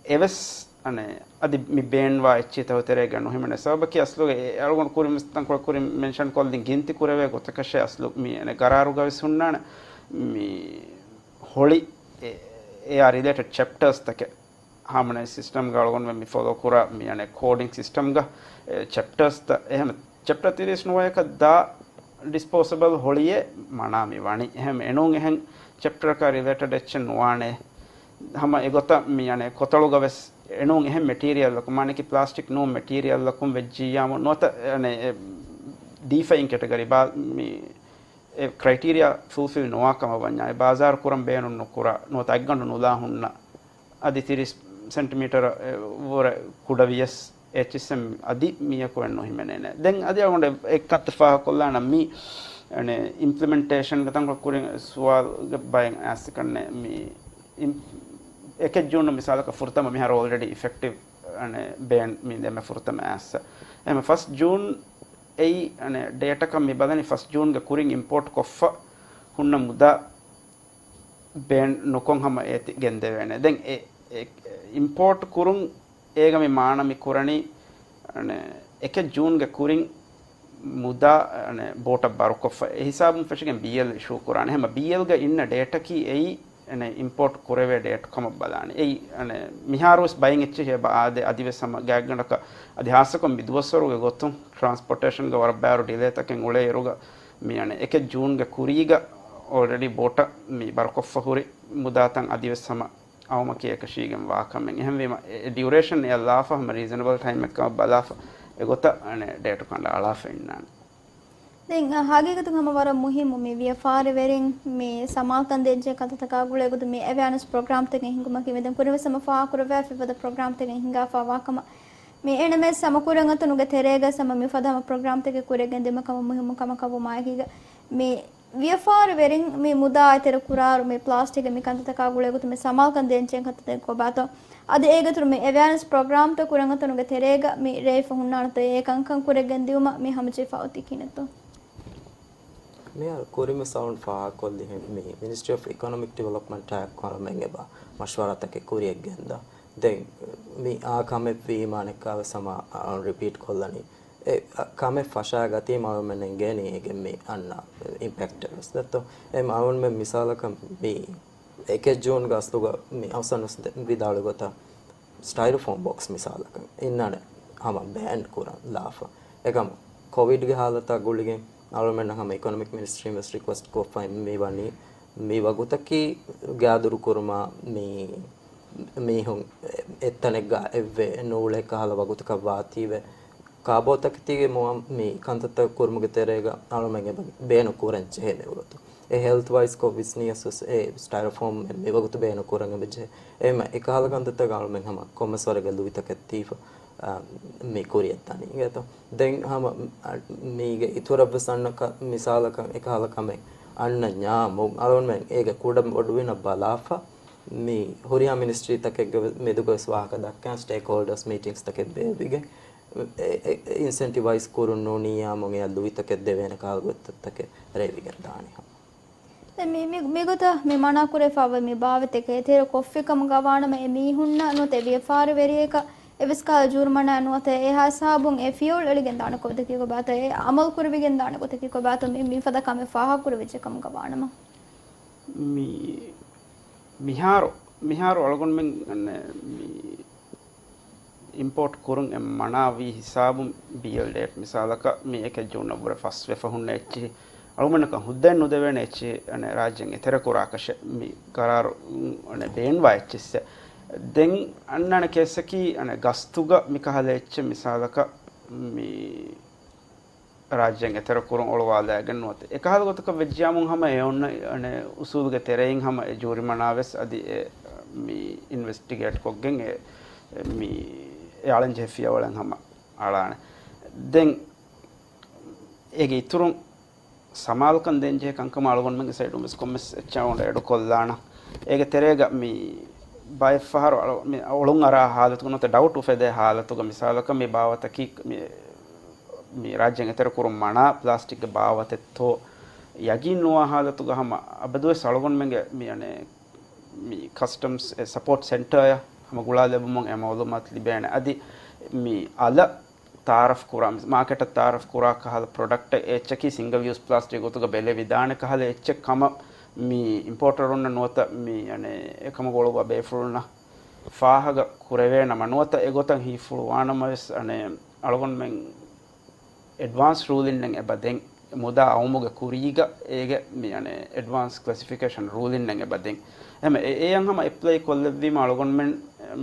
އެވެސް އަނެ، އަދި މި ބޭންވާ އެއްޗިތަކު ތެރޭގަ ނުހިމެނޭ. ސަބަބަކީ އަސްލުގަ އެ އަޅުގަނޑު ކުރިން ވެސް ތަންކޮޅެއް ކުރިން މެންޝަން ކޮށްލިން ގިންތި ކުރެވޭ ގޮތަކަށޭ އަސްލު މި އަނެ ގަރާރުގަ ވެސް ހުންނާނެ މި ހޮޅި އެ-، އެއާ ރިލޭޓެޑް ޗެޕްޓާސްތަކެއް. ހާމަނައިޒް ސިސްޓަމްގަ އަޅުގަނޑުމެން މި ފޮލޯ ކުރާ މި އަނެއް ކޯޑިން ސިސްޓަމްގަ، އެ، ޗެޕްޓާސްތައް އެހެން ޗެޕްޓާ ތިރީސް ނުވަޔަކަށް ދާ ޑިސްޕޯސަބަލް ހޮޅިއެއް މަނާ މި ވަނީ. އެހެން އެނޫން އެހެން ޗެޕްޓަރަކާ ރިލޭޓެޑް އެއްޗެއް ނުވާނެ. ހަމަ އެގޮތަށް މި އަނެއް ކޮތަޅުގަ ވެސް އެނޫން އެހެން މެޓީރިއަލްއަކު، މާނައަކީ ޕްލާސްޓިކް ނޫން މެޓީރިއަލްއަކުން ވެއްޖިއްޔާމު ނުވަތަ އަނެއް އެ ޑީފައިން ކެޓަގަރީ ބާ-، މި އެ ކްރައިޓީރިއާ ފުލްފިލް ނުވާ ކަމަށް ވަންޏާ އެ ބާޒާރު ކުރަން ބޭނުން ނުކުރާ ނުވަތަ އަތްގަނޑު ނުލާ ހުންނަ އަދި ތިރީސް ސެންޓިމީޓަރ ވުރެ ކުޑަވިޔަސް އެއްޗިސްއެމް އަދި މީއަކު އެއް ނުހިމެނޭނެ. ދެން އަދި އަޅުގަނޑު އެއްކަންތައް ފާހަގަކޮށްލާނަން މި، އަނެ، އިމްޕްލިމެންޓޭޝަންގެ ތަންކޮޅެއް ކުރިން ސުވާލުގެ ބައެއް އައިސްކަންނެ މި އިމް-، އެކެއް ޖޫނު މިސާލަކަށް ފުރަތަމަ މިހާރު އޯލްރެޑީ އިފެކްޓިވް، އަނެ، ބޭން މި ދެމެ ފުރަތަމަ އައިސް. އެހެން ފަސް ޖޫން އެއީ، އަނެ، ޑޭޓަކަށް މި ބަލަނީ ފަސް ޖޫންގެ ކުރިން އިމްޕޯޓް ކޮށްފަ ހުންނަ މުދާ ބޭން ނުކޮށް ހަމަ އޭތި ގެންދެވޭނެ. ދެން އެ، އެ، އިމްޕޯޓް ކުރުން އޭގަ މި މާނަ މި ކުރަނީ، އަނެ، އެކެއް ޖޫންގެ ކުރިން މުދާ، އަނެ، ބޯޓަށް ބަރުކޮށްފަ އެ ހިސާބުން ފެށިގެން ބީއެލް އިޝޫ ކުރާނެ. ހަމަ ބީއެލްގަ އިންނަ ޑޭޓަކީ އެއީ، އަނެ، އިމްޕޯޓް ކުރެވޭ ޑޭޓް ކަމަށް ބަލާނެ. އެއީ، އަނެ، މިހާރުވެސް ބައެއް އެއްޗެހި އެބަ އާދޭ އަދިވެސް ހަމަ ގާތްގަނޑަކަށް އަދި ހާއްސަކޮށް މި ދުވަސްވަރުގެ ގޮތުން ޓްރާންސްޕޯޓޭޝަންގަ ވަރަށް ބާރު ޑިލޭތަކެއް އުޅޭ އިރުގަ މި އަނެއް އެކެއް ޖޫންގެ ކުރީގަ އޯލްރެޑީ ބޯޓަށް މި ބަރުކޮށްފަ ހުރި މުދާތައް އަދިވެސް ހަމަ އައުމަކީ އެކަށީގެން ވާކަމެއް. އެހެންވީމަ، އެ، އެ ޑިއުރޭޝަން އެއަށް ލާފަ ހަމަ ރީޒަނަބަލް ޓައިމެއްކަމަށް ބަލާފަ އެގޮތަށް އަނެއް ޑޭޓު ކަނޑައަޅާފަ އިންނާނެ. ދެން، އަ، ހަގީގަތުން ހަމަ ވަރަށް މުހިއްމު މި ވިޔަފާރިވެރިން މި ސަމާލުކަން ދޭންޖެހޭ ކަންތައްތަކާ ގުޅޭ ގޮތުން މި އެވެއާނެސް ޕްރޮގްރާމްތަކެއް ހިންގުމަކީ މި ދެން ކުރިންވެސް ހަމަ ފާހަގަކުރެވޭ ފަދަ ޕްރޮގްރާމްތަކެއް ހިނގާފަ ވާކަމަށް. މި އެންއެމްއެސް ހަމަ ކުރިއަށް އަތުނުގެ ތެރޭގަ ހަމަ މިފަދަ ހަމަ ޕްރޮގްރާމްތަކެއް ކުރިއަށް ގެންދިއުމަށް ހަމަ މުހިއްމު ކަމަކަށް ވުމާއެކީގަ މި ވިޔަފާރިވެރިން މި މުދާ އެތެރެ ކުރާއިރު މި ޕްލާސްޓިކްގެ މި ކަންތައްތަކާ ގުޅޭ ގޮތުން މި ސަމާލުކަން ދޭންޖެހޭ ކަންތައްތަކެއް ކޮބާތޯ؟ އަދި އޭގެ އިތުރު މި އެވެއާނެސް ޕްރޮގްރާމްތައް ކުރިއަށް އަތުނުގެ ތެރޭގަ މި ރޭވިފަ ހުންނާނެތޯ އެ ކަންކަން ކުރިއަށް ގެންދިއުމަށް މި ހަމަޖެހިފަ އޮތީ ކިހިނެއްތޯ؟ މިހާރު ކުރިންވެސް އަޅުން ފާހަގަކޮށްލި މި މިނިސްޓްރީ އޮފް އިކޮނޮމިކް ޑިވެލޮޕްމަންޓާ އެއްކޮށް އަޅުމެން އެބަ މަޝްވަރާތަކެއް ކުރިއަށް ގެންދާ. ދެން މި އާ ކަމެއް ވީމާ އަނެއްކާވެސް ހަމަ ރިޕީޓް ކޮށްލަނީ. އެ ކަމެއް ފަށާގަތީމަ އަޅުމެން އެނގޭނީ އޭގެ މި އަންނަ އިމްޕެކްޓެއް ވެސް ދެއްތޯ. އެ އަޅުމެން މިސާލަކަށް މި އެކެއް ޖޫންގެ އަސްލުގަ މި އަވަސަން ވެސް ވިދާޅު ގޮތަށް ސްޓައިރޯފޯމް ބޮކްސް މިސާލަކަށް އިންނާނެ ހަމަ ބޭން ކުރަން ލާފަ. އެކަމަ ކޮވިޑްގެ ހާލަތާ ގުޅިގެން އަޅުމެންނަށް ހަމަ އިކޮނޮމިކް މިނިސްޓްރީން ވެސް ރިކުއެސްޓް ކޮށްފައި މި ވަނީ މި ވަގުތަކީ ގާދުރު ކުރުމާ މި މީހުން އެއްތަނެއްގަ އެއްވެ ނޫޅޭ ކަހަލަ ވަގުތަކަށް ވާތީވެ، ކާބޯތަކެތީގެ މުއަ-، މި ކަންތައްތައް ކުރުމުގެ ތެރޭގަ އަޅުމެން އެބަ ބޭނުން ކުރަން ޖެހޭ މިވަގުތު. އެ ހެލްތް ވައިސް ކޮށް ވިސްނިޔަސް ވެސް އެ ސްޓައިރޯފޯމް މިވަގުތު ބޭނުން ކުރަން އެބަ ޖެހޭ. އެހެންމަ އެކަހަލަ ކަންތައްތަކަށް އަޅުމެން ހަމަ ކޮންމެސް ވަރެއްގެ ލުއިތަކެއް ދީފަ، އާ، މި ކުރިއަށް ދަނީ. އިނގޭތޯ؟ ދެން ހަމަ، އަ، މީގެ އިތުރަށް ވެސް އަންނަ ކަ-، މިސާލަކަށް އެކަހަލަ ކަމެއް އަންނަންޏާ އަޅުމެން އޭގެ ކުޑަ ބޮޑުވިނަށް ބަލާފަ، މި ހުރިހާ މިނިސްޓްރީތަކެއްގެ މެދުގަވެސް ވާހަކަ ދައްކާ ސްޓޭކްހޯލްޑަރސް މީޓިންގްސްތަކެއް ބޭއްވިގެން، އެ، އެ، އިންސެންޓިވައިޒް ކުރުން ނޫނިއްޔާމު އެއަށް ލުއިތަކެއް ދެވޭނެ ކަހަލަ ގޮތްތައްތަކެއް ރޭވިގެން ދާނީ ހަމަ. ދެން މި، މި، މިގޮތަށް މި މަނާކުރެވިފައިވާ މި ބާވަތެއް އެތެރެ ކޮށްފި ކަމުގަ ވާނަމަ އެ މީހުންނަށް ނުވަތަ އެ ވިޔަފާރިވެރިޔަކަށް އެއްވެސް ކަހަލަ ޖުރުމަނާ ނުވަތަ އެހާ ހިސާބުން އެ ފިޔަވަޅު އެޅިގެން ދާނެ ގޮތަކީ ކޮބާތޯ؟ އެ އަމަލު ކުރެވިގެން ދާނެ ގޮތަކީ ކޮބާތޯ؟ މި، މިފަދަ ކަމެއް ފާހަގަކުރެވިއްޖެ ކަމުގަ ވާނަމަ. މި، މިހާރު، މިހާރު އަޅުގަނޑުމެން އަންނަ މި އިމްޕޯޓް ކުރުން އެ މަނާވީ ހިސާބުން ބީއެލް ޑޭޓް މިސާލަކަށް މި އެކެއް ޖޫނަށްވުރެ ފަސްވެފަ ހުންނަ އެއްޗިހި އަޅުގަނޑަކަށް ހުއްދައެއް ނުދެވޭނެ އެއްޗިހި އަނެއް ރާއްޖޭން އެތެރެކުރާކަށެއް މި ގަރާރު އަނެއް ބޭންވާ އެއްޗިއްސެއް. ދެން އަންނާނެ ކޭސްއަކީ އަނެއް ގަސްތުގަ މިކަހަލަ އެއްޗެއް މިސާލަކަށް މި ރާއްޖޭން އެތެރެ ކުރުން އޮޅުވާލައިގެން ނުވަތަ އެކަހަލަ ގޮތަކަށް ވެއްޖިޔާމުން ހަމަ އެ އޮންނަ އަނެއް އުސޫލުގެ ތެރެއިން ހަމަ އެ ޖޫރިމަނާ ވެސް އަދި އެ މި އިންވެސްޓިގޭޓް ކޮށްގެން އެ މި އެ އަޅަން ޖެހޭ ފިޔަވަޅެއް ހަމަ އަޅާނެ. ދެން އޭގެ އިތުރުން ސަމާލުކަން ދޭންޖެހޭ ކަންކަމަށް އަޅުގަނޑުމެންގެ ސައިޑުން ވެސް ކޮންމެސް އެއްޗެއް އަޅުގަނޑު އެޑުކޮށްލާނަން. އޭގެ ތެރޭގަ މި ބައެއް ފަހަރު އަޅު-، މި އޮޅުން އަރާ ހާލަތުގަ ނުވަތަ ޑައުޓް އުފެދޭ ހާލަތުގަ މިސާލަކަށް މި ބާވަތަކީ މި، މި ރާއްޖޭން އެތެރެ ކުރުން މަނާ ޕްލާސްޓިކްގެ ބާވަތެއްތޯ ޔަގީން ނުވާ ހާލަތުގަ ހަމަ އަބަދުވެސް އަޅުގަނޑުމެންގެ މި އަނެއް މި ކަސްޓަމްސް އެ ސަޕޯޓް ސެންޓަރއަށް ހަމަ ގުޅާލެއްވުމުން އެ މައުލޫމާތު ލިބޭނެ. އަދި މި އަލަށް ތާރަފް ކުރާ، މާކެޓަށް ތާރަފް ކުރާ ކަހަލަ ޕްރޮޑަކްޓެއް އެއްޗަކީ ސިންގަލް ޔޫސް ޕްލާސްޓިކް ގޮތުގަ ބެލެވިދާނެ ކަހަލަ އެއްޗެއް ކަމަށް މި އިމްޕޯޓަރުންނަށް ނުވަތަ މި އަނެއް އެކަމަށް އޮޅުވާ ބޭފުޅުންނަށް ފާހަގަ ކުރެވޭނަމަ ނުވަތަ އެގޮތަށް ހީފުޅުވާނަމަވެސް އަނެއް އަޅުގަނޑުމެން އެޑްވާންސް ރޫލިންއެއް އެބަ ދެން. މުދާ އައުމުގެ ކުރީގަ އޭގެ މި އަނެއް އެޑްވާންސް ކްލެސިފިކޭޝަން ރޫލިންއެއް އެބަ ދެން. އެހެން އެ-، އެއަށް ހަމަ އެޕްލައި ކޮށްލެއްވީމަ އަޅުގަނޑުމެން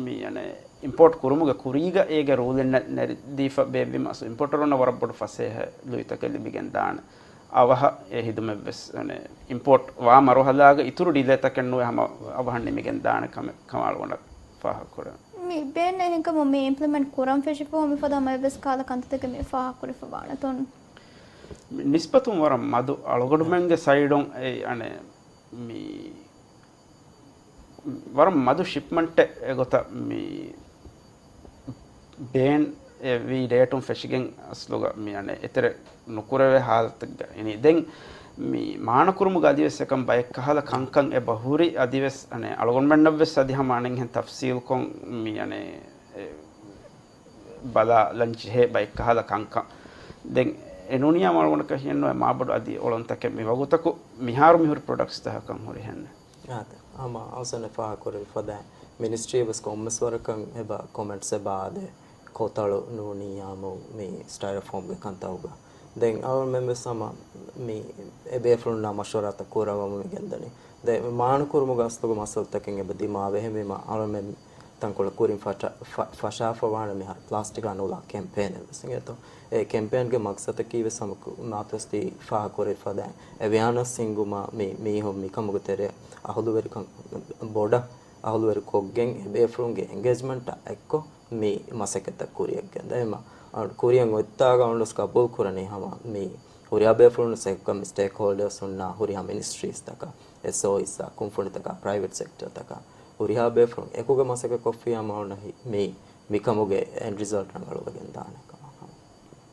މި އަނެއް އިމްޕޯޓް ކުރުމުގެ ކުރީގަ އޭގެ ރޫލިންއެއް ނެރެދީފަ ބޭއްވީމަ އަސް އިމްޕޯޓަރުންނަށް ވަރަށް ބޮޑު ފަސޭހަ ލުއިތަކެއް ލިބިގެން ދާނެ. އަވަހަށް އެ ހިދުމަތްވެސް އަނެއް އިމްޕޯޓް ވާ މަރުހަލާގަ އިތުރު ޑިލޭތަކެއް ނުވެ ހަމަ އަވަހަށް ނިމިގެން ދާނެ ކަމެއް ކަމަށް އަޅުގަނޑަށް ފާހަގަކުރެވެން. މި ބޭން އެހެންކަމުން މި އިމްޕްލިމެންޓް ކުރަން ފެށިފަހު މިފަދަ ހަމަ އެއްވެސް ކަހަލަ ކަންތައްތަކެއް މި ފާހަގަކުރެފަ ވާނެތޯ؟ މި ނިސްބަތުން ވަރަށް މަދު އަޅުގަނޑުމެންގެ ސައިޑުން އެ އަނެއް މި ވަރަށް މަދު ޝިޕްމަންޓެއް އެގޮތަށް މި ބޭން އެ ވީ ޑޭޓުން ފެށިގެން އަސްލުގަ މި އަނެއް އެތެރެ ނުކުރެވޭ ހާލަތެއްގަ އިނީ. ދެން މި މާނަކުރުމުގަ އަދިވެސް އެކަން ބައެއް ކަހަލަ ކަންކަން އެބަ ހުރި އަދިވެސް އަނެއް އަޅުގަނޑުމެންނަށްވެސް އަދި ހަމަ އަނެއްހެން ތަފްސީލްކޮށް މި އަނެއް އެ ބަލާލަން ޖެހޭ ބައެއް ކަހަލަ ކަންކަން. ދެން އެ ނޫނިޔާ މަޅުގަނޑަކަށް ހިޔެއްނުވޭ މާބޮޑު އަދި އޮޅުންތަކެއް މި ވަގުތަކު މިހާރު މިހުރި ޕްރޮޑަކްޓްސް ތަކަކަށް ހުރިހެން. އާދެ، ހަމަ އަހުސަން ފާހަގަކުރެއްވި ފަދައިން މިނިސްޓްރީ ވެސް ކޮންމެސް ވަރަކަށް އެބަ ކޮމެންޓްސް އެބަ އާދޭ. ކޮތަޅު ނޫނިއްޔާމު މި ސްޓައިރޯފޯމްގެ ކަންތައްގަ. ދެން އަޅުމެން ވެސް ހަމަ މި އެ ބޭފުޅުންނާ މަޝްވަރާތައް ކުރައްވަމުން މި ގެންދަނީ. ދެ މާނަކުރުމުގަ އަސްލުގެ މައްސަލަތަކެއް އެބަ ދިމާވޭ. އެހެންވީމަ އަޅުމެން ތަންކޮޅެއް ކުރިން ފަށަ-، ފަ-، ފަށާފަ ވާނެ މިހާރު ޕްލާސްޓިކާ ނުލާ ކެމްޕޭނެއް ވެސް އިނގޭތޯ. އެ ކެމްޕޭންގެ މަގްސަތަކީ ވެސް ހަމަ ކު-، މާތުވެސް ތި ފާހަގަކުރެއްވި ފަދައިން އެވެއާނަސް ހިންގުމާ މި މީހުން މިކަމުގެ ތެރެއަށް އަހުލުވެރިކަން ބޮޑަށް އަހުލުވެރި ކޮށްގެން އެ ބޭފުޅުންގެ އެންގޭޖްމަންޓާ އެއްކޮށް މި މަސައްކަތްތައް ކުރިއަށް ގެންދަ. އެހެންމަ އަ، ކުރިއަށް އޮތްތާގަ އޮންނަސް ގަބޫލު ކުރަނީ ހަމަ މި ހުރިހާ ބޭފުޅުން ސެކްކަ މި ސްޓޭކް ހޯލްޑާސް ހުންނާ ހުރިހާ މިނިސްޓްރީސްތަކަށް، އެސްއޯއީސްއާ، ކުންފުނިތަކާ، ޕްރައިވެޓް ސެކްޓަރތަކާ، ހުރިހާ ބޭފުޅުން އެކުގަ މަސައްކަތް ކޮށްފިއްޔާ މަ އޮންނަ ހި-، މި، މިކަމުގެ އެންޑް ރިޒަލްޓް ރަނގަޅުވެގެން ދާނެ ކަމަށް ހަމަ.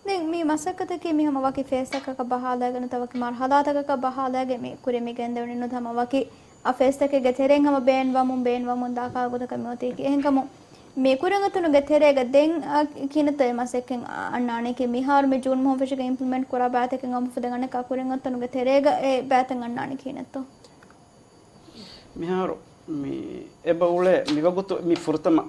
ދެން މި މަސައްކަތަކީ މި ހަމަ ވަކި ފޭސްތަކަކަށް ބަހާލައިގެން ނުވަތަ ވަކި މަރުހަލާތަކަކަށް ބަހާލައިގެން މި ކުރި މި ގެންދެވުނީ ނުވަތަ ހަމަ ވަކި އަ ފޭސްތަކެއްގެ ތެރެއިން ހަމަ ބޭން ވަމުން، ބޭން ވަމުން ދާ ކަހަލަ ގޮތަކަށް މި އޮތީކީ. އެހެންކަމުން މި ކުރިން އޮތުނުގެ ތެރޭގަ ދެން އަ، ކިހިނެއްތޯ އެ މަސައްކަތް އަ، އަންނާނީކީ މިހާރު މި ޖޫން މަހުން ފެށިގެން އިމްޕްލިމެންޓް ކުރާ ބައިތަކެއް އައުމުން ފުދޭ އަނެއްކާ ކުރިން އޮތުނުގެ ތެރޭގަ އެ ބައިތައް އަންނާނީ ކިހިނެއްތޯ؟ މިހާރު މި އެބަ އުޅޭ މިވަގުތު މި ފުރަތަމަ،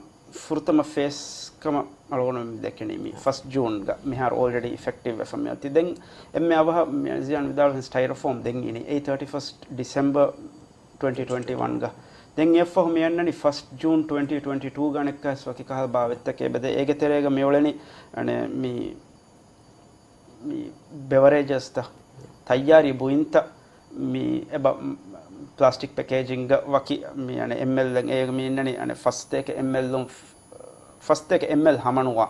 ފުރަތަމަ ފޭސް ކަމަށް އަޅުގަނޑު މި ދެކެނީ މި ފަސް ޖޫންގަ މިހާރު އޯލްރެޑީ އިފެކްޓިވް ވެފަ މި އޮތީ. ދެން އެންމެ އަވަހަށް މި ޒިޔާން ވިދާޅުވި ސްޓައިރޯފޯމް ދެން އިނީ އެއީ ތާޓީ ފަސްޓް ޑިސެމްބަރ ޓްވެންޓީ ޓްވެންޓީ ވަންގަ. ދެން އެއަށްފަހު މި އަންނަނީ ފަސްޓް ޖޫން ޓްވެންޓީ ޓްވެންޓީ ޓޫގަ އަނެއްކާވެސް ވަކި ކަހަލަ ބާވަތްތަކެއް އެބަދޭ. އޭގެ ތެރޭގަ މި އުޅެނީ އަނެއް މި މި ބެވަރޭޖަސްތައް، ތައްޔާރީ ބުއިންތައް، މި އެބަ، ޕްލާސްޓިކް ޕެކޭޖިންގ ވަކި، މި އަނެއް އެމްއެލް އެއް، އޭގަ މި އިންނަނީ އަނެއް ފަސްތޭކަ އެމްއެލް، ފަސްތޭކަ އެމްއެލް ހަމަނުވާ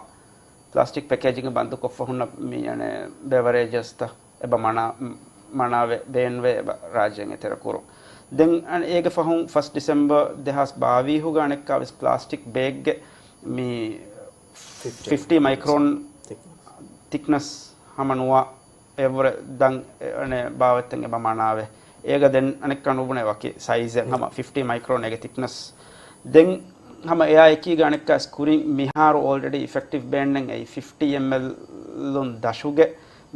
ޕްލާސްޓިކް ޕެކޭޖިން ބަންދުކޮށްފަ ހުންނަ މި އަނެއް ބެވަރޭޖަސްތައް އެބަ މަނާ، މަނާވެ، ބޭންވެ އެބަ ރާއްޖޭން އެތެރެ ކުރުން. ދެން އަނެއް އޭގެ ފަހުން ފަސްޓް ޑިސެމްބަރ ދެހާސް ބާވީހުގަ އަނެއްކާވެސް ޕްލާސްޓިކް ބޭގްގެ މި ފިފްޓީ މައިކްރޯން ތިކްނަސް ހަމަނުވާ އެއްވުރެ ދަން އެ، އަނެއް ބާވަތްތައް އެބަ މަނާވެ. އޭގަ ދެން އަނެއްކާ ނުބުނެ ވަކި ސައިޒެއް ހަމަ ފިފްޓީ މައިކްރޯން އޭގެ ތިކްނަސް. ދެން ހަމަ އެއާ އެކީގަ އަނެއްކާ ސްކުރިން މިހާރު އޯލްރެޑީ އިފެކްޓިވް ބޭންނެއް އެއީ ފިފްޓީ އެމްއެލް ދަށުގެ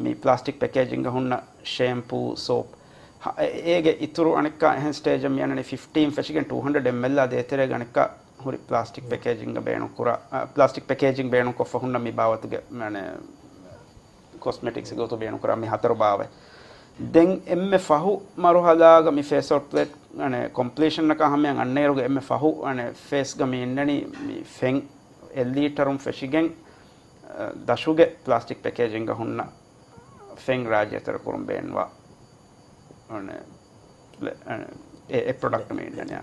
މި ޕްލާސްޓިކް ޕެކޭޖިންގ ހުންނަ ޝޭމްޕޫ، ސޯޕް. ހަ، އޭގެ އިތުރު އަނެއްކާ އެހެން ސްޓޭޖަށް މި އަންނަނީ ފިފްޓީން ފެށިގެން ޓޫ ހަންޑްރެޑް އެމްއެލް އާ ދޭތެރޭގަ އަނެއްކާ ހުރި ޕްލާސްޓިކް ޕެކޭޖިންގ ބޭނުންކުރާ، އަ، ޕްލާސްޓިކް ޕެކޭޖިން ބޭނުންކޮށްފަ ހުންނަ މި ބާވަތުގެ، މަނެ، ކޮސްމެޓިކްސް ގޮތު ބޭނުންކުރާ މި ހަތަރު ބާވަތް. ދެން އެންމެ ފަހު މަރުހަލާގަ މި ފޭސް އައުޓް ޕްލޭޓް، އަނެ، ކޮމްޕްލީޝަންއަކާ ހަމަޔަށް އަންނައިރުގެ އެންމެ ފަހު، އަނެ، ފޭސްގަ މި އިންނަނީ މި ފެން އެއް ލީޓަރުން ފެށިގެން، ދަށުގެ ޕްލާސްޓިކް ޕެކޭޖިންގ ހުންނަ ފެން ރާއްޖެ އެތެރެ ކުރުން ބޭނުންވާ، އަނެ، އެ، އެ ޕްރޮޑަކްޓް މި އިންނަނީ.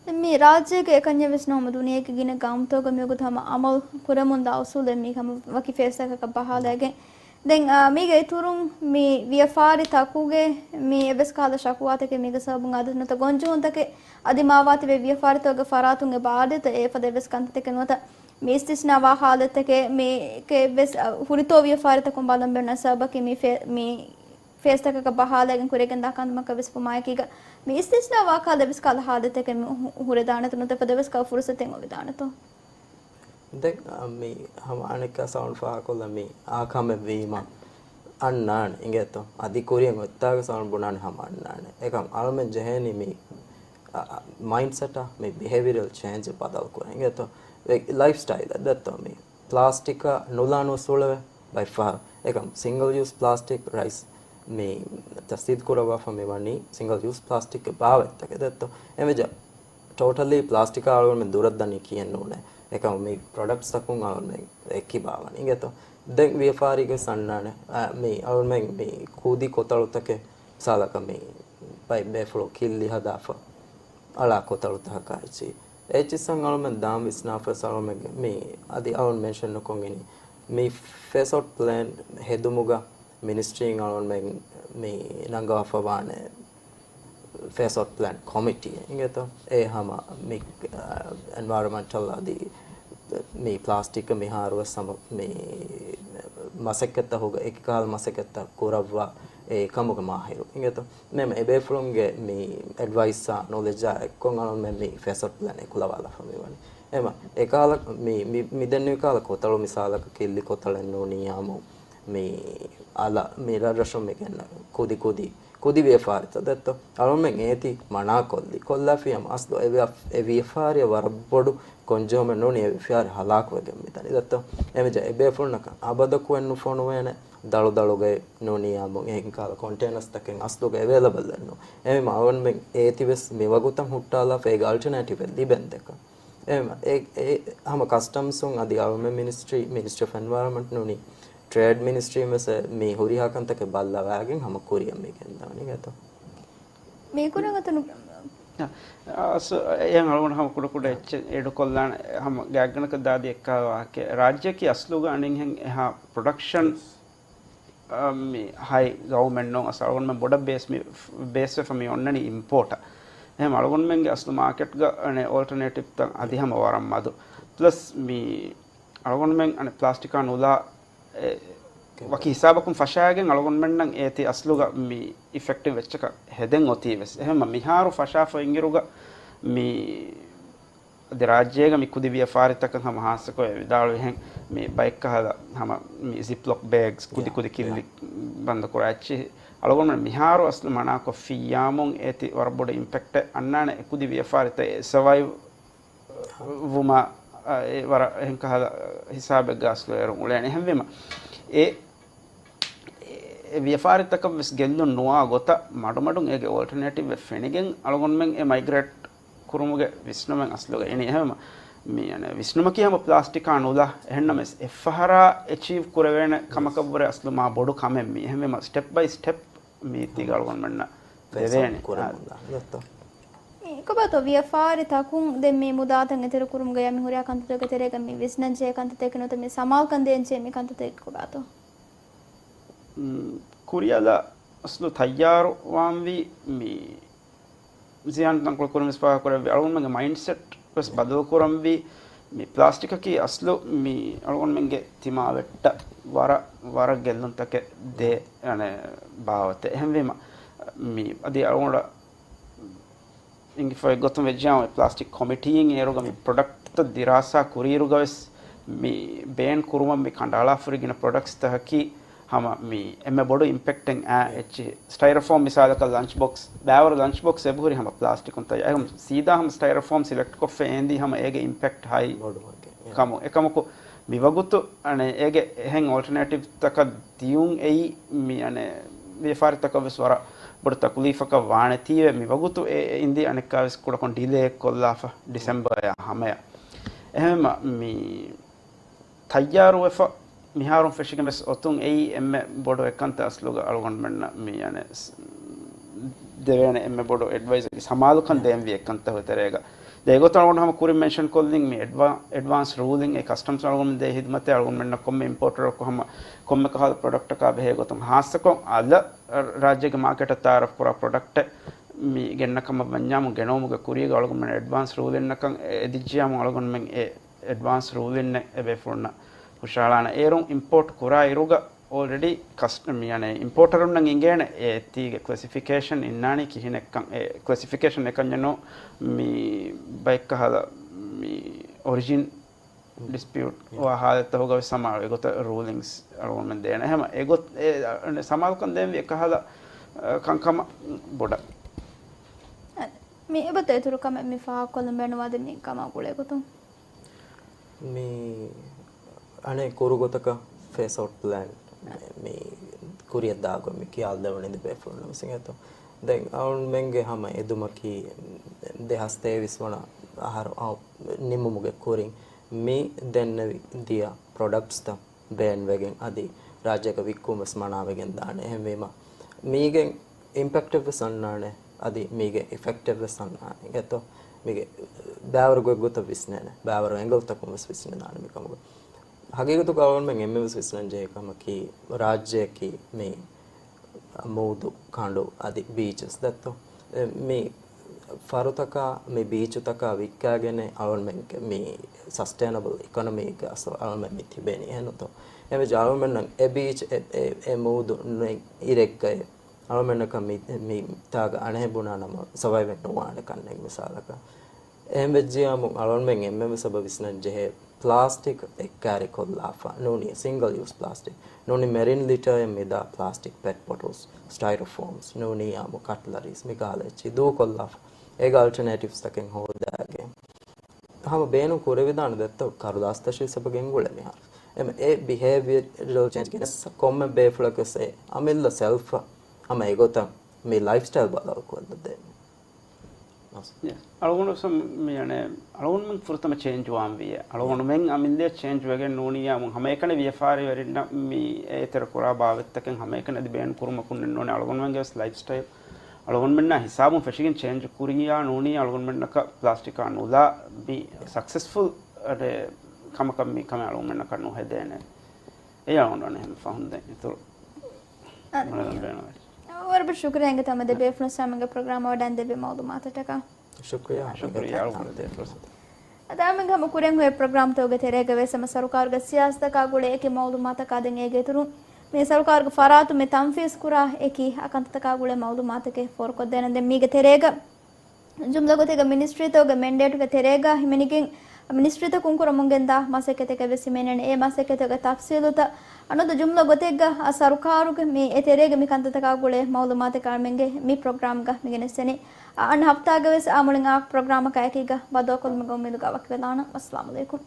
ދެން މި ރާއްޖޭގެ އެކަންޏެއް ވެސް ނޫން، ދުނިޔޭގެ ގިނަ ގައުމުތަކުގަ މިވަގުތު ހަމަ އަމަލު ކުރަމުންދާ އުސޫލެއް މީ ހަމަ ވަކި ފޭސްތަކަކަށް ބަހާލައިގެން. ދެން، އާ، މީގެ އިތުރުން މި ވިޔަފާރި ތަކުގެ މި އެއްވެސް ކަހަލަ ޝަކުވާތަކެއް މީގެ ސަބަބުން އާދެ ނުވަތަ ގޮންޖެހުންތަކެއް އަދި މާވާތިބެ ވިޔަފާރިތަކުގެ ފަރާތުން އެބަ އާދޭތަ އެ ފަދަ އެއްވެސް ކަންތައްތަކެއް ނުވަތަ މި އިސްތިސްނާ ވާ ހާލަތްތަކެއް މީގެ އެއްވެސް، އަ، ހުރިތޯ ވިޔަފާރިތަކުން ބަލަން ބޭނުން ސަބަބަކީ މި ފޭ-، މި ފޭސްތަކަކަށް ބަހާލައިގެން ކުރިއަށް ގެންދާ ކަންކަމަކަށް ވެސް ވުމާއެކީގަ، މި އިސްތިސްނާ ވާ ކަހަލަ އެއްވެސް ކަހަލަ ހާލަތެކެއް މި ހު-، ހުރެދާނެތޯ ނުވަތަ ފަދަ އެއްވެސް ކަހަލަ ފުރުސަތެއް އޮވެދާނެތޯ؟ ދެން، އަ، މި ހަމަ އަނެއްކާ ސައުންޑް ފާހަގަކޮށްލަ މި އާ ކަމެއް ވީމަ އަންނާނެ އިނގޭތޯ؟ އަދި ކުރިއަށް އޮތްތާގަ ސައުންޑް ބުނާނެ ހަމަ އަންނާނެ. އެކަމް އަޅުމެން ޖެހޭނީ މި، އަ، އަ، މައިންޑްސެޓާ މި ބިހޭވިއަރަލް ޗޭންޖް ބަދަލު ކުރަން އިނގޭތޯ؟ ވެ-، ލައިފް ސްޓައިލަށް ދެއްތޯ މި ޕްލާސްޓިކާ ނުލާނު އުސޫލެވެ. ބައެއްފަހަރު އެކަމް ސިންގަލް ޔޫސް ޕްލާސްޓިކް ރައީސް މި ތަސްދީޤު ކުރައްވާފަ މި ވަނީ ސިންގަލް ޔޫސް ޕްލާސްޓިކްގެ ބާވަތްތަކެއް ދެއްތޯ. އެމެޖަ ޓޯޓަލީ ޕްލާސްޓިކާ އަޅުގަނޑުމެން ދުރަށްދަނީ ކިޔެއް ނޫނޭ. އެކަމަ މި ޕްރޮޑަކްޓްސްތަކުން އަޅުގަނޑުމެން އެއްކިބާވަނީ އިނގޭތޯ. ދެން ވިޔަފާރީގެ ސަންނާނެ، އަ، މި އަޅުގަނޑުމެން މި ކުދި ކޮތަޅުތަކެއް މިސާލަކަށް މި ބައެއް ބޭފުޅުން ކިއްލި ހަދާފަ އަޅާ ކޮތަޅުތަކަކާ އެއްޗި. އެއްޗިއްސަން އަޅުމެން ދާން ވިސްނާފަ އަޅުމެން މި އަދި އަޅުން މެންޝަން ނުކޮށް އިނީ. މި ފޭސް އައުޓް ޕްލޭން ހެދުމުގަ މިނިސްޓްރީން އަޅުމެން މި ނަންގަވާފަ ވާނެ ފޭސް އައުޓް ޕްލޭން ކޮމިޓީ އިނގޭތޯ؟ އެ ހަމަ މި، އ، އެންވަޔަރަމެންޓަލް އަދި މި ޕްލާސްޓިކް މިހާރުވެސް ހަމަ މި މަސައްކަތްތައް ހުގަ އެކި ކަހަލަ މަސައްކަތްތައް ކުރައްވާ އެ ކަމުގެ މާހިރު އިނގޭތޯ؟ މެމް އެބޭފުޅުންގެ މި އެޑްވައިސްއާ ނޮލެޖާ އެއްކޮށް އަޅުން މެ މި ފޭސް އައުޓް ޕްލޭން އެކުލަވާލާފަ މި ވަނީ. އެމަ އެކާލަ މި، މި، މި ދެންނެވި ކާލަ ކޮތަޅު މިސާލަކަށް ކިއްލި ކޮތަޅެއް ނޫނީ އާމު މި އަލަ މި ރަށްރަށުން މި ގެންނަ ކުދި ކުދި ކުދި ވިޔަފާރިތައް ދެއްތޯ؟ އަޅުމެން އޭތި މަނާކޮށްލި، ކޮށްލާފި ހަމަ އަސްލު އެ ވިޔަ-، އެ ވިޔަފާރިއަށް ވަރަށް ބޮޑު ގޮންޖެހުމެއް ނޫނީ އެ ވިޔަފާރި ހަލާކުވެގެން މިދަނީ ދެއްތޯ؟ އެމެޖަ އެބޭފުޅުންނަކަށް އަބަދަކު އެއްނު ފޮނުވޭނެ، ދަޅުދަޅުގައި ނޫނީ އާމު އެހެން ކާލަ ކޮންޓޭނަސްތަކެއް އަސްލުގަ އެވޭލަބަލް އެއްނު. އެހެން އަޅުމެން އޭތި ވެސް މިވަގުތަށް ހުއްޓާލާފަ އޭގެ އަލްޓަނޭޓިވް އެއް ލިބެން ދެކަ. އެ، އެ، އެ، ހަމަ ކަސްޓަމްސުން އަދި އަޅުމެން މިނިސްޓްރީ، މިނިސްޓްރީ އޮފް އެންވަޔަރަމެންޓް ނޫނީ ޓްރޭޑް މިނިސްޓްރީން ވެސް މި ހުރިހާ ކަންތަކެއް ބައްލަވާގެން ހަމަ ކުރިއަށް މި ގެންދަވަނީ އިނގޭތޯ. މީކުރަން އަތުނު. އަސް، އެހެން އަޅުގަނޑު ހަމަ ކުޑަކުޑަ އެއްޗެއް އެޑުކޮށްލާނެ ހަމަ ގާތްގަނޑަކަށް ދާދި އެއްކާ ވާހަކަ. ރާއްޖެއަކީ އަސްލުގަ އަނެއްހެން އެހާ ޕްރޮޑަކްޝަން އަ، މި ހައި ގައުމެއް ނޫން. އަސް އަޅުގަނޑުމެން ބޮޑަށް ބޭސް މި، ބޭސްވެފަ މި އޮންނަނީ އިމްޕޯޓަށް. އެހެން އަޅުގަނޑުމެންގެ އަސްލު މާކެޓްގަ އަނެއް އޯލްޓަނޭޓިވްތައް އަދި ހަމަ ވަރަށް މަދު. ޕްލަސް މި އަޅުގަނޑުމެން އަނެއް ޕްލާސްޓިކާ ނުލާ، އެ، ވަކި ހިސާބަކުން ފަށާގެން އަޅުގަނޑުމެންނަށް އޭތި އަސްލުގަ މި އިފެކްޓިވް އެއްޗަކަށް ހެދެން އޮތީ ވެސް. އެހެންމަ މިހާރު ފަށާފަ އިނގިރުގަ މި އަދި ރާއްޖޭގަ މި ކުދި ވިޔަފާރިތަކަށް ހަމަ ހާއްސަކޮށް ވިދާޅުވިހެން، މި ބައެއްކަހަލަ ހަމަ މި ޒިޕްލޮކް ބޭގްސް، ކުދި ކުދި ކިއްލި ބަންދުކުރާ އެއްޗިހި. އަޅުގަނޑުމެން މިހާރު އަސްލު މަނާކޮށްފިއްޔާމުން އޭތި ވަރަށް ބޮޑު އިމްޕެކްޓެއް އަންނާނެ އެ ކުދި ވިޔަފާރިތައް ސަވައިވް ވުމަށް، އަ، އެ ވަރަށް އެހެން ކަހަލަ ހިސާބެއްގަ އަސްލު އޭރުން އުޅޭނެ. އެހެންވީމަ، އެ، އެ ވިޔަފާރިތަކަށް ވެސް ގެއްލުން ނުވާ ގޮތަށް މަޑުމަޑުން އޭގެ އޯލްޓަނޭޓިވްއެއް ފެނިގެން އަޅުގަނޑުމެން އެ މައިގްރޭޓް ކުރުމުގެ ވިސްނުމެއް އަސްލުގަ އިނީ. އެހެންވީމަ، މި، އަނެ، ވިސްނުމަކީ ހަމަ ޕްލާސްޓިކާ ނުލާ. އެހެންނަމަވެސް، އެއްފަހަރާ އެޗީވް ކުރެވޭނެ ކަމަކަށްވުރެ އަސްލު މާ ބޮޑު ކަމެއް މީ. އެހެންވީމަ، ސްޓެޕް ބައި ސްޓެޕް މީތީގަ އަޅުގަނޑުމެންނަށް ފޭސް އައުޓް ދެވޭނެ. ކުރަމުންދާ. ދޮތޯ. މި ކޮބާތޯ ވިޔަފާރި ތަކުން ދެން މި މުދާތައް އެތެރެ ކުރުމުގަ މި ހުރިހާ ކަންތައްތަކުގެ ތެރޭގަ މި ވިސްނަން ޖެހޭ ކަންތައްތަކެއް ނުވަތަ މި ސަމާލުކަން ދޭން ޖެހޭ މި ކަންތައްތަކެއް ކޮބާތޯ؟ މް، ކުރިއަލަށް އަސްލު ތައްޔާރު ވާންވީ މި ޒިޔާން ތަންކޮޅު ކުރިން ވެސް ފާހަގަކުރެއްވި އަޅުގަނޑުމެންގެ މައިންޑްސެޓް ވެސް ބަދަލުކުރަންވީ. މި ޕްލާސްޓިކަކީ އަސްލު މި އަޅުގަނޑުމެންގެ ތިމާވެއްޓަށް ވަރަށް، ވަރަށް ގެއްލުންތަކެއް ދޭ، އަނެ، ބާވަތެއް. އެހެންވީމަ، މި އަދި އަޅުގަނޑަށް އިނގިފައި ގޮތުން ވެއްޖެއާމު ޕްލާސްޓިކް ކޮމިޓީއިން އޭރުގަ މި ޕްރޮޑަކްޓްތައް ދިރާސާ ކުރިއިރުގަ ވެސް މި ބޭން ކުރުމަށް މި ކަނޑައަޅާފަ ހުރި ގިނަ ޕްރޮޑަކްޓްސްތަކަކީ ހަމަ މި އެންމެ ބޮޑު އިމްޕެކްޓެއް އާ އެއްޗި. ސްޓައިރޮފޯމް މިސާލަކަށް ލަންޗް ބޮކްސް، ބައިވަރު ލަންޗް ބޮކްސް އެބަހުރި ހަމަ ޕްލާސްޓިކުން ތައްޔާ. އެހެން ސީދާ ހަމަ ސްޓައިރޮފޯމް ސިލެކްޓް ކޮށްފަ އޭންދީ ހަމަ އޭގެ އިމްޕެކްޓް ހައި ކަމު. އެކަމަކު މިވަގުތު އަނެ އޭގެ އެހެން އޯލްޓަނޭޓިވްތަކަށް ދިޔުން އެއީ މި އަނެ ވިޔަފާރިތަކަށް ވެސް ވަރަށް ބޮޑު ތަކުލީފަކަށް ވާނެތީވެ. މިވަގުތު އެ އެ އިންދީ އަނެއްކާވެސް ކުޑަކޮށް ޑިލޭ ކޮށްލާފަ ޑިސެމްބަރ އަށް ހަމަޔަށް. އެހެންމަ މި ތައްޔާރުވެފަ މިހާރުން ފެށިގެން ވެސް އޮތުން އެއީ އެންމެ ބޮޑު އެއްކަންތައް އަސްލުގަ އަޅުގަނޑުމެންނަށް މި އަނެ ދެވޭނެ އެންމެ ބޮޑު އެޑްވައިސް ސަމާލުކަން ދޭންވީ އެއްކަންތައް ތެރޭގަ. ދެ އެގޮތަށް އަޅުގަނޑު ހަމަ ކުރިން މެންޝަން ކޮށްލިން މި އެޑްވާ-، އެޑްވާންސް ރޫލިން އެ ކަސްޓަމްސް އަޅުގަނޑު ދޭ ހިދުމަތެއް އަޅުގަނޑުމެންނަށް ކޮންމެ އިމްޕޯޓަރަކު ހަމަ ކޮންމެ ކަހަލަ ޕްރޮޑަކްޓަކާ ބެހޭ ގޮތުން ހާއްސަކޮށް އަލަށް ރާއްޖޭގެ މާކެޓަށް ތައާރަފް ކުރާ ޕްރޮޑަކްޓެއް މި ގެންނަ ކަމަށް ވަންޏާމު ގެނައުމުގެ ކުރީގަ އަޅުގަނޑުމެން އެޑްވާންސް ރޫލިންނަކަށް އެދިއްޖިޔާމު އަޅުގަނޑުމެން އެ އެޑްވާންސް ރޫލިންނެއް އެބޭފުޅުންނަށް ހުށަހަޅާނެ. އޭރުން އިމްޕޯޓް ކުރާ އިރުގަ އޯލްރެޑީ ކަސް-، މި އަނެ އިމްޕޯޓަރުންނަށް އިނގޭނެ އެ އެތީގެ ކްލެސިފިކޭޝަން އިންނާނީ ކިހިނެއްކަން. އެ ކްލެސިފިކޭޝަން އެކަންޏެއް ނޫ މި ބައެއްކަހަލަ މި އޮރިޖިން ޑިސްޕިއުޓް ވާ ހާލަތްތަކުގަ ވެސް ހަމަ އެގޮތަށް ރޫލިންގްސް އަޅުގަނޑުމެން ދޭނެ. ހަމަ އެގޮތް އެ ސަމާލުކަން ދޭންވީ އެކަހަލަ ކަންކަމަށް ބޮޑަށް. މި އެބަތަ އިތުރު ކަމެއް މި ފާހަގަކޮށްލަން ބޭނުންވާ ދެ މި ކަމާ ގުޅޭ ގޮތުން. މި އަނެއް ކުރު ގޮތަކަށް ފޭސް އައުޓް ޕްލޭން މި ކުރިއަށް ދާގޮތް މި ކިޔާލަދެވުނީ ދެ ބޭފުޅުންނަށް ވެސް އިނގޭތޯ. ދެން އަޅުގަނޑުމެންގެ ހަމަ އެދުމަކީ ދެހާސް ތޭވީސް ވަނަ އަހަރު އައު-، ނިމުމުގެ ކުރިން މި ދެންނެވި ދިޔަ ޕްރޮޑަކްޓްސްތައް ބޭންވެގެން އަދި ރާއްޖޭގަ ވިއްކުން ވެސް މަނާވެގެން ދާނެ. އެހެންވީމަ މީގެ އިމްޕެކްޓެއް ވެސް އަންނާނެ، އަދި މީގެ އިފެކްޓެއް ވެސް އަންނާނެ. އެތޯ މީގެ ބައިވަރު ގޮތްގޮތަށް ވިސްނޭނެ، ބައިވަރު އެންގަލްތަކުން ވެސް ވިސްނެދާނެ މިކަމުގަ. ހަގީގަތުގަ އަޅުގަނޑުމެން އެންމެ ވެސް ވިސްނަން ޖެހޭ ކަމަކީ، ރާއްޖެއަކީ މި މޫދު ކަނޑު އަދި ބީޗަސް ދެއްތޯ. އެ، މި ފަރުތަކާ، މި ބީޗުތަކާ ވިއްކާގެނެއް އަޅުގަނޑުމެންގެ މި ސަސްޓެއިނަބަލް އިކޮނޮމީގަ އަސް އަޅުގަނޑުމެން މި ތިބޭނީ އެހެންތޯ. އެމެ އަޅުގަނޑުމެންނަށް އެ ބީޗް އެ، އެ، އެ މޫދު ނުއި އިރެއްގައި އަޅުގަނޑުމެންނަކަށް މި، މި ތާގަ އަނެއް ބުނާ ނަމަ ސަވައިވެ ނުވާނެ ކަންނެއް މިސާލަކަށް. އެހެން ވެއްޖިޔާމު އަޅުގަނޑުމެން އެންމެ ވެސް އެބަ ވިސްނަން ޖެހޭ ޕްލާސްޓިކް އެއްކާރި ކޮށްލާފަ ނޫނީ ސިންގަލް ޔޫސް ޕްލާސްޓިކް ނޫނީ މެރިން ލިޓަރއެއް މިދާ ޕްލާސްޓިކް ޕެޓް ބޮޓުލްސް، ސްޓައިރޯފޯމްސް ނޫނީ އާމު ކަޓްލަރީސް މި ގާލަ އެއްޗި ދޫކޮށްލާފަ އޭގަ އަލްޓަރނޭޓިވްސް ތަކެއް ހޯދާގެން ހަމަ ބޭނުން ކުރެވިދާނެ ދެއްތޯ ކަރުދާސްތައް ސަބަ ގެންގުޅެ މިހާރު. އެމަ އެ ބިހޭވިއަރަލް ޗޭންޖް ގެނެސް ކޮންމެ ބޭފުޅަކަސް އެ އަމިއްލަ ސެލްފަށް ހަމަ އެގޮތަށް މި ލައިފް ސްޓައިލް ބަދަލު ކޮށްލަދޭނެ. ޔެސް. އަޅުގަނޑު ސަމް-، މި އަނެ، އަޅުގަނޑުމެން ފުރަތަމަ ޗޭންޖް ވާން ވިއޭ. އަޅުގަނޑުމެން އަމިއްލަ ޗޭންޖް ވެގެން ނޫނިއްޔާމު ހަމައެކަނި ވިޔަފާރިވެރިންނަށް މި އޭތެރެ ކުރާ ބާވަތްތަކެއް ހަމައެކަނި އަދި ބޭނުން ކުރުމަކުން ނޫނީ އަޅުގަނޑުމެންގެ ވެސް ލައިފް ސްޓައިލް އަޅުގަނޑުމެންނާ ހިސާބުން ފެށިގެން ޗޭންޖް ކުރިޔާ ނޫނީ އަޅުގަނޑުމެންނަކަށް ޕްލާސްޓިކާ ނުލާ މި ސަކްސެސްފުލް އަދެ ކަމަކަށް މި ކަމެއް އަޅުގަނޑުމެންނަކަށް ނުހެދޭނެ. އެއީ އަޅުގަނޑު އަނެއް ހަމަ ފަހުން ދެން އިތުރު އަދި ވަރަށް ބޮޑަށް ޝުކުރިއްޔާ އިނގޭތޯ ދެ ބޭފުޅުން ސަމްގެ ޕްރޮގްރާމަށް ވަޑައިގެން ދެއްވި މައުލޫމާތަށްޓަކާ. ޝުކުރިއްޔާ. ޝުކުރިއްޔާ އަޅުގަނޑު ދޭ ފުރުސަތު. އަދި ހަމަ ކުރިން ހުރި ޕްރޮގްރާމްތަކުގެ ތެރޭގަ ވެސް ހަމަ ސަރުކާރުގެ ސިޔާސަތަކާ ގުޅޭ އެކި މައުލޫމާތަކާ ދެން އޭގެ އިތުރުން މި ސަރުކާރުގެ ފަރާތުން މި ތަންފީޒް ކުރާ އެކި އަކަންތައްތަކާ ގުޅޭ މައުލޫމާތަކެއް ފޯރުކޮށްދޭނަން. ދެން މީގެ ތެރޭގަ ޖުމްލަ ގޮތެއްގަ މިނިސްޓްރީތަކުގެ މެންޑޭޓުގެ ތެރޭގަ ހިމެނިގެން މިނިސްޓްރީތަކުން ކުރަމުން ގެންދާ މަސައްކަތެކެއް ވެސް ހިމެނޭނެ. އެ މަސައްކަތުގެ ތަފްސީލުތައް އަނެއް ޖުމްލަ ގޮތެއްގަ އަ، ސަރުކާރުގެ މި އެ ތެރޭގެ މި ކަންތައްތަކާ ގުޅޭ މައުލޫމާތެއް އަޅުގަނޑުމެންގެ މި ޕްރޮގްރާމްގަ މި ގެނެސްދެނީ. އަ، އަންނަ ހަފްތާގަ ވެސް އާ މުޅިން އާ ޕްރޮގްރާމަކާ އެކީގަ ބައްދަލުކޮށްލުމުގެ އުއްމީދުގަ ވަކިވެލާނަން. އައްސަލާމު ޢަލައިކުމް.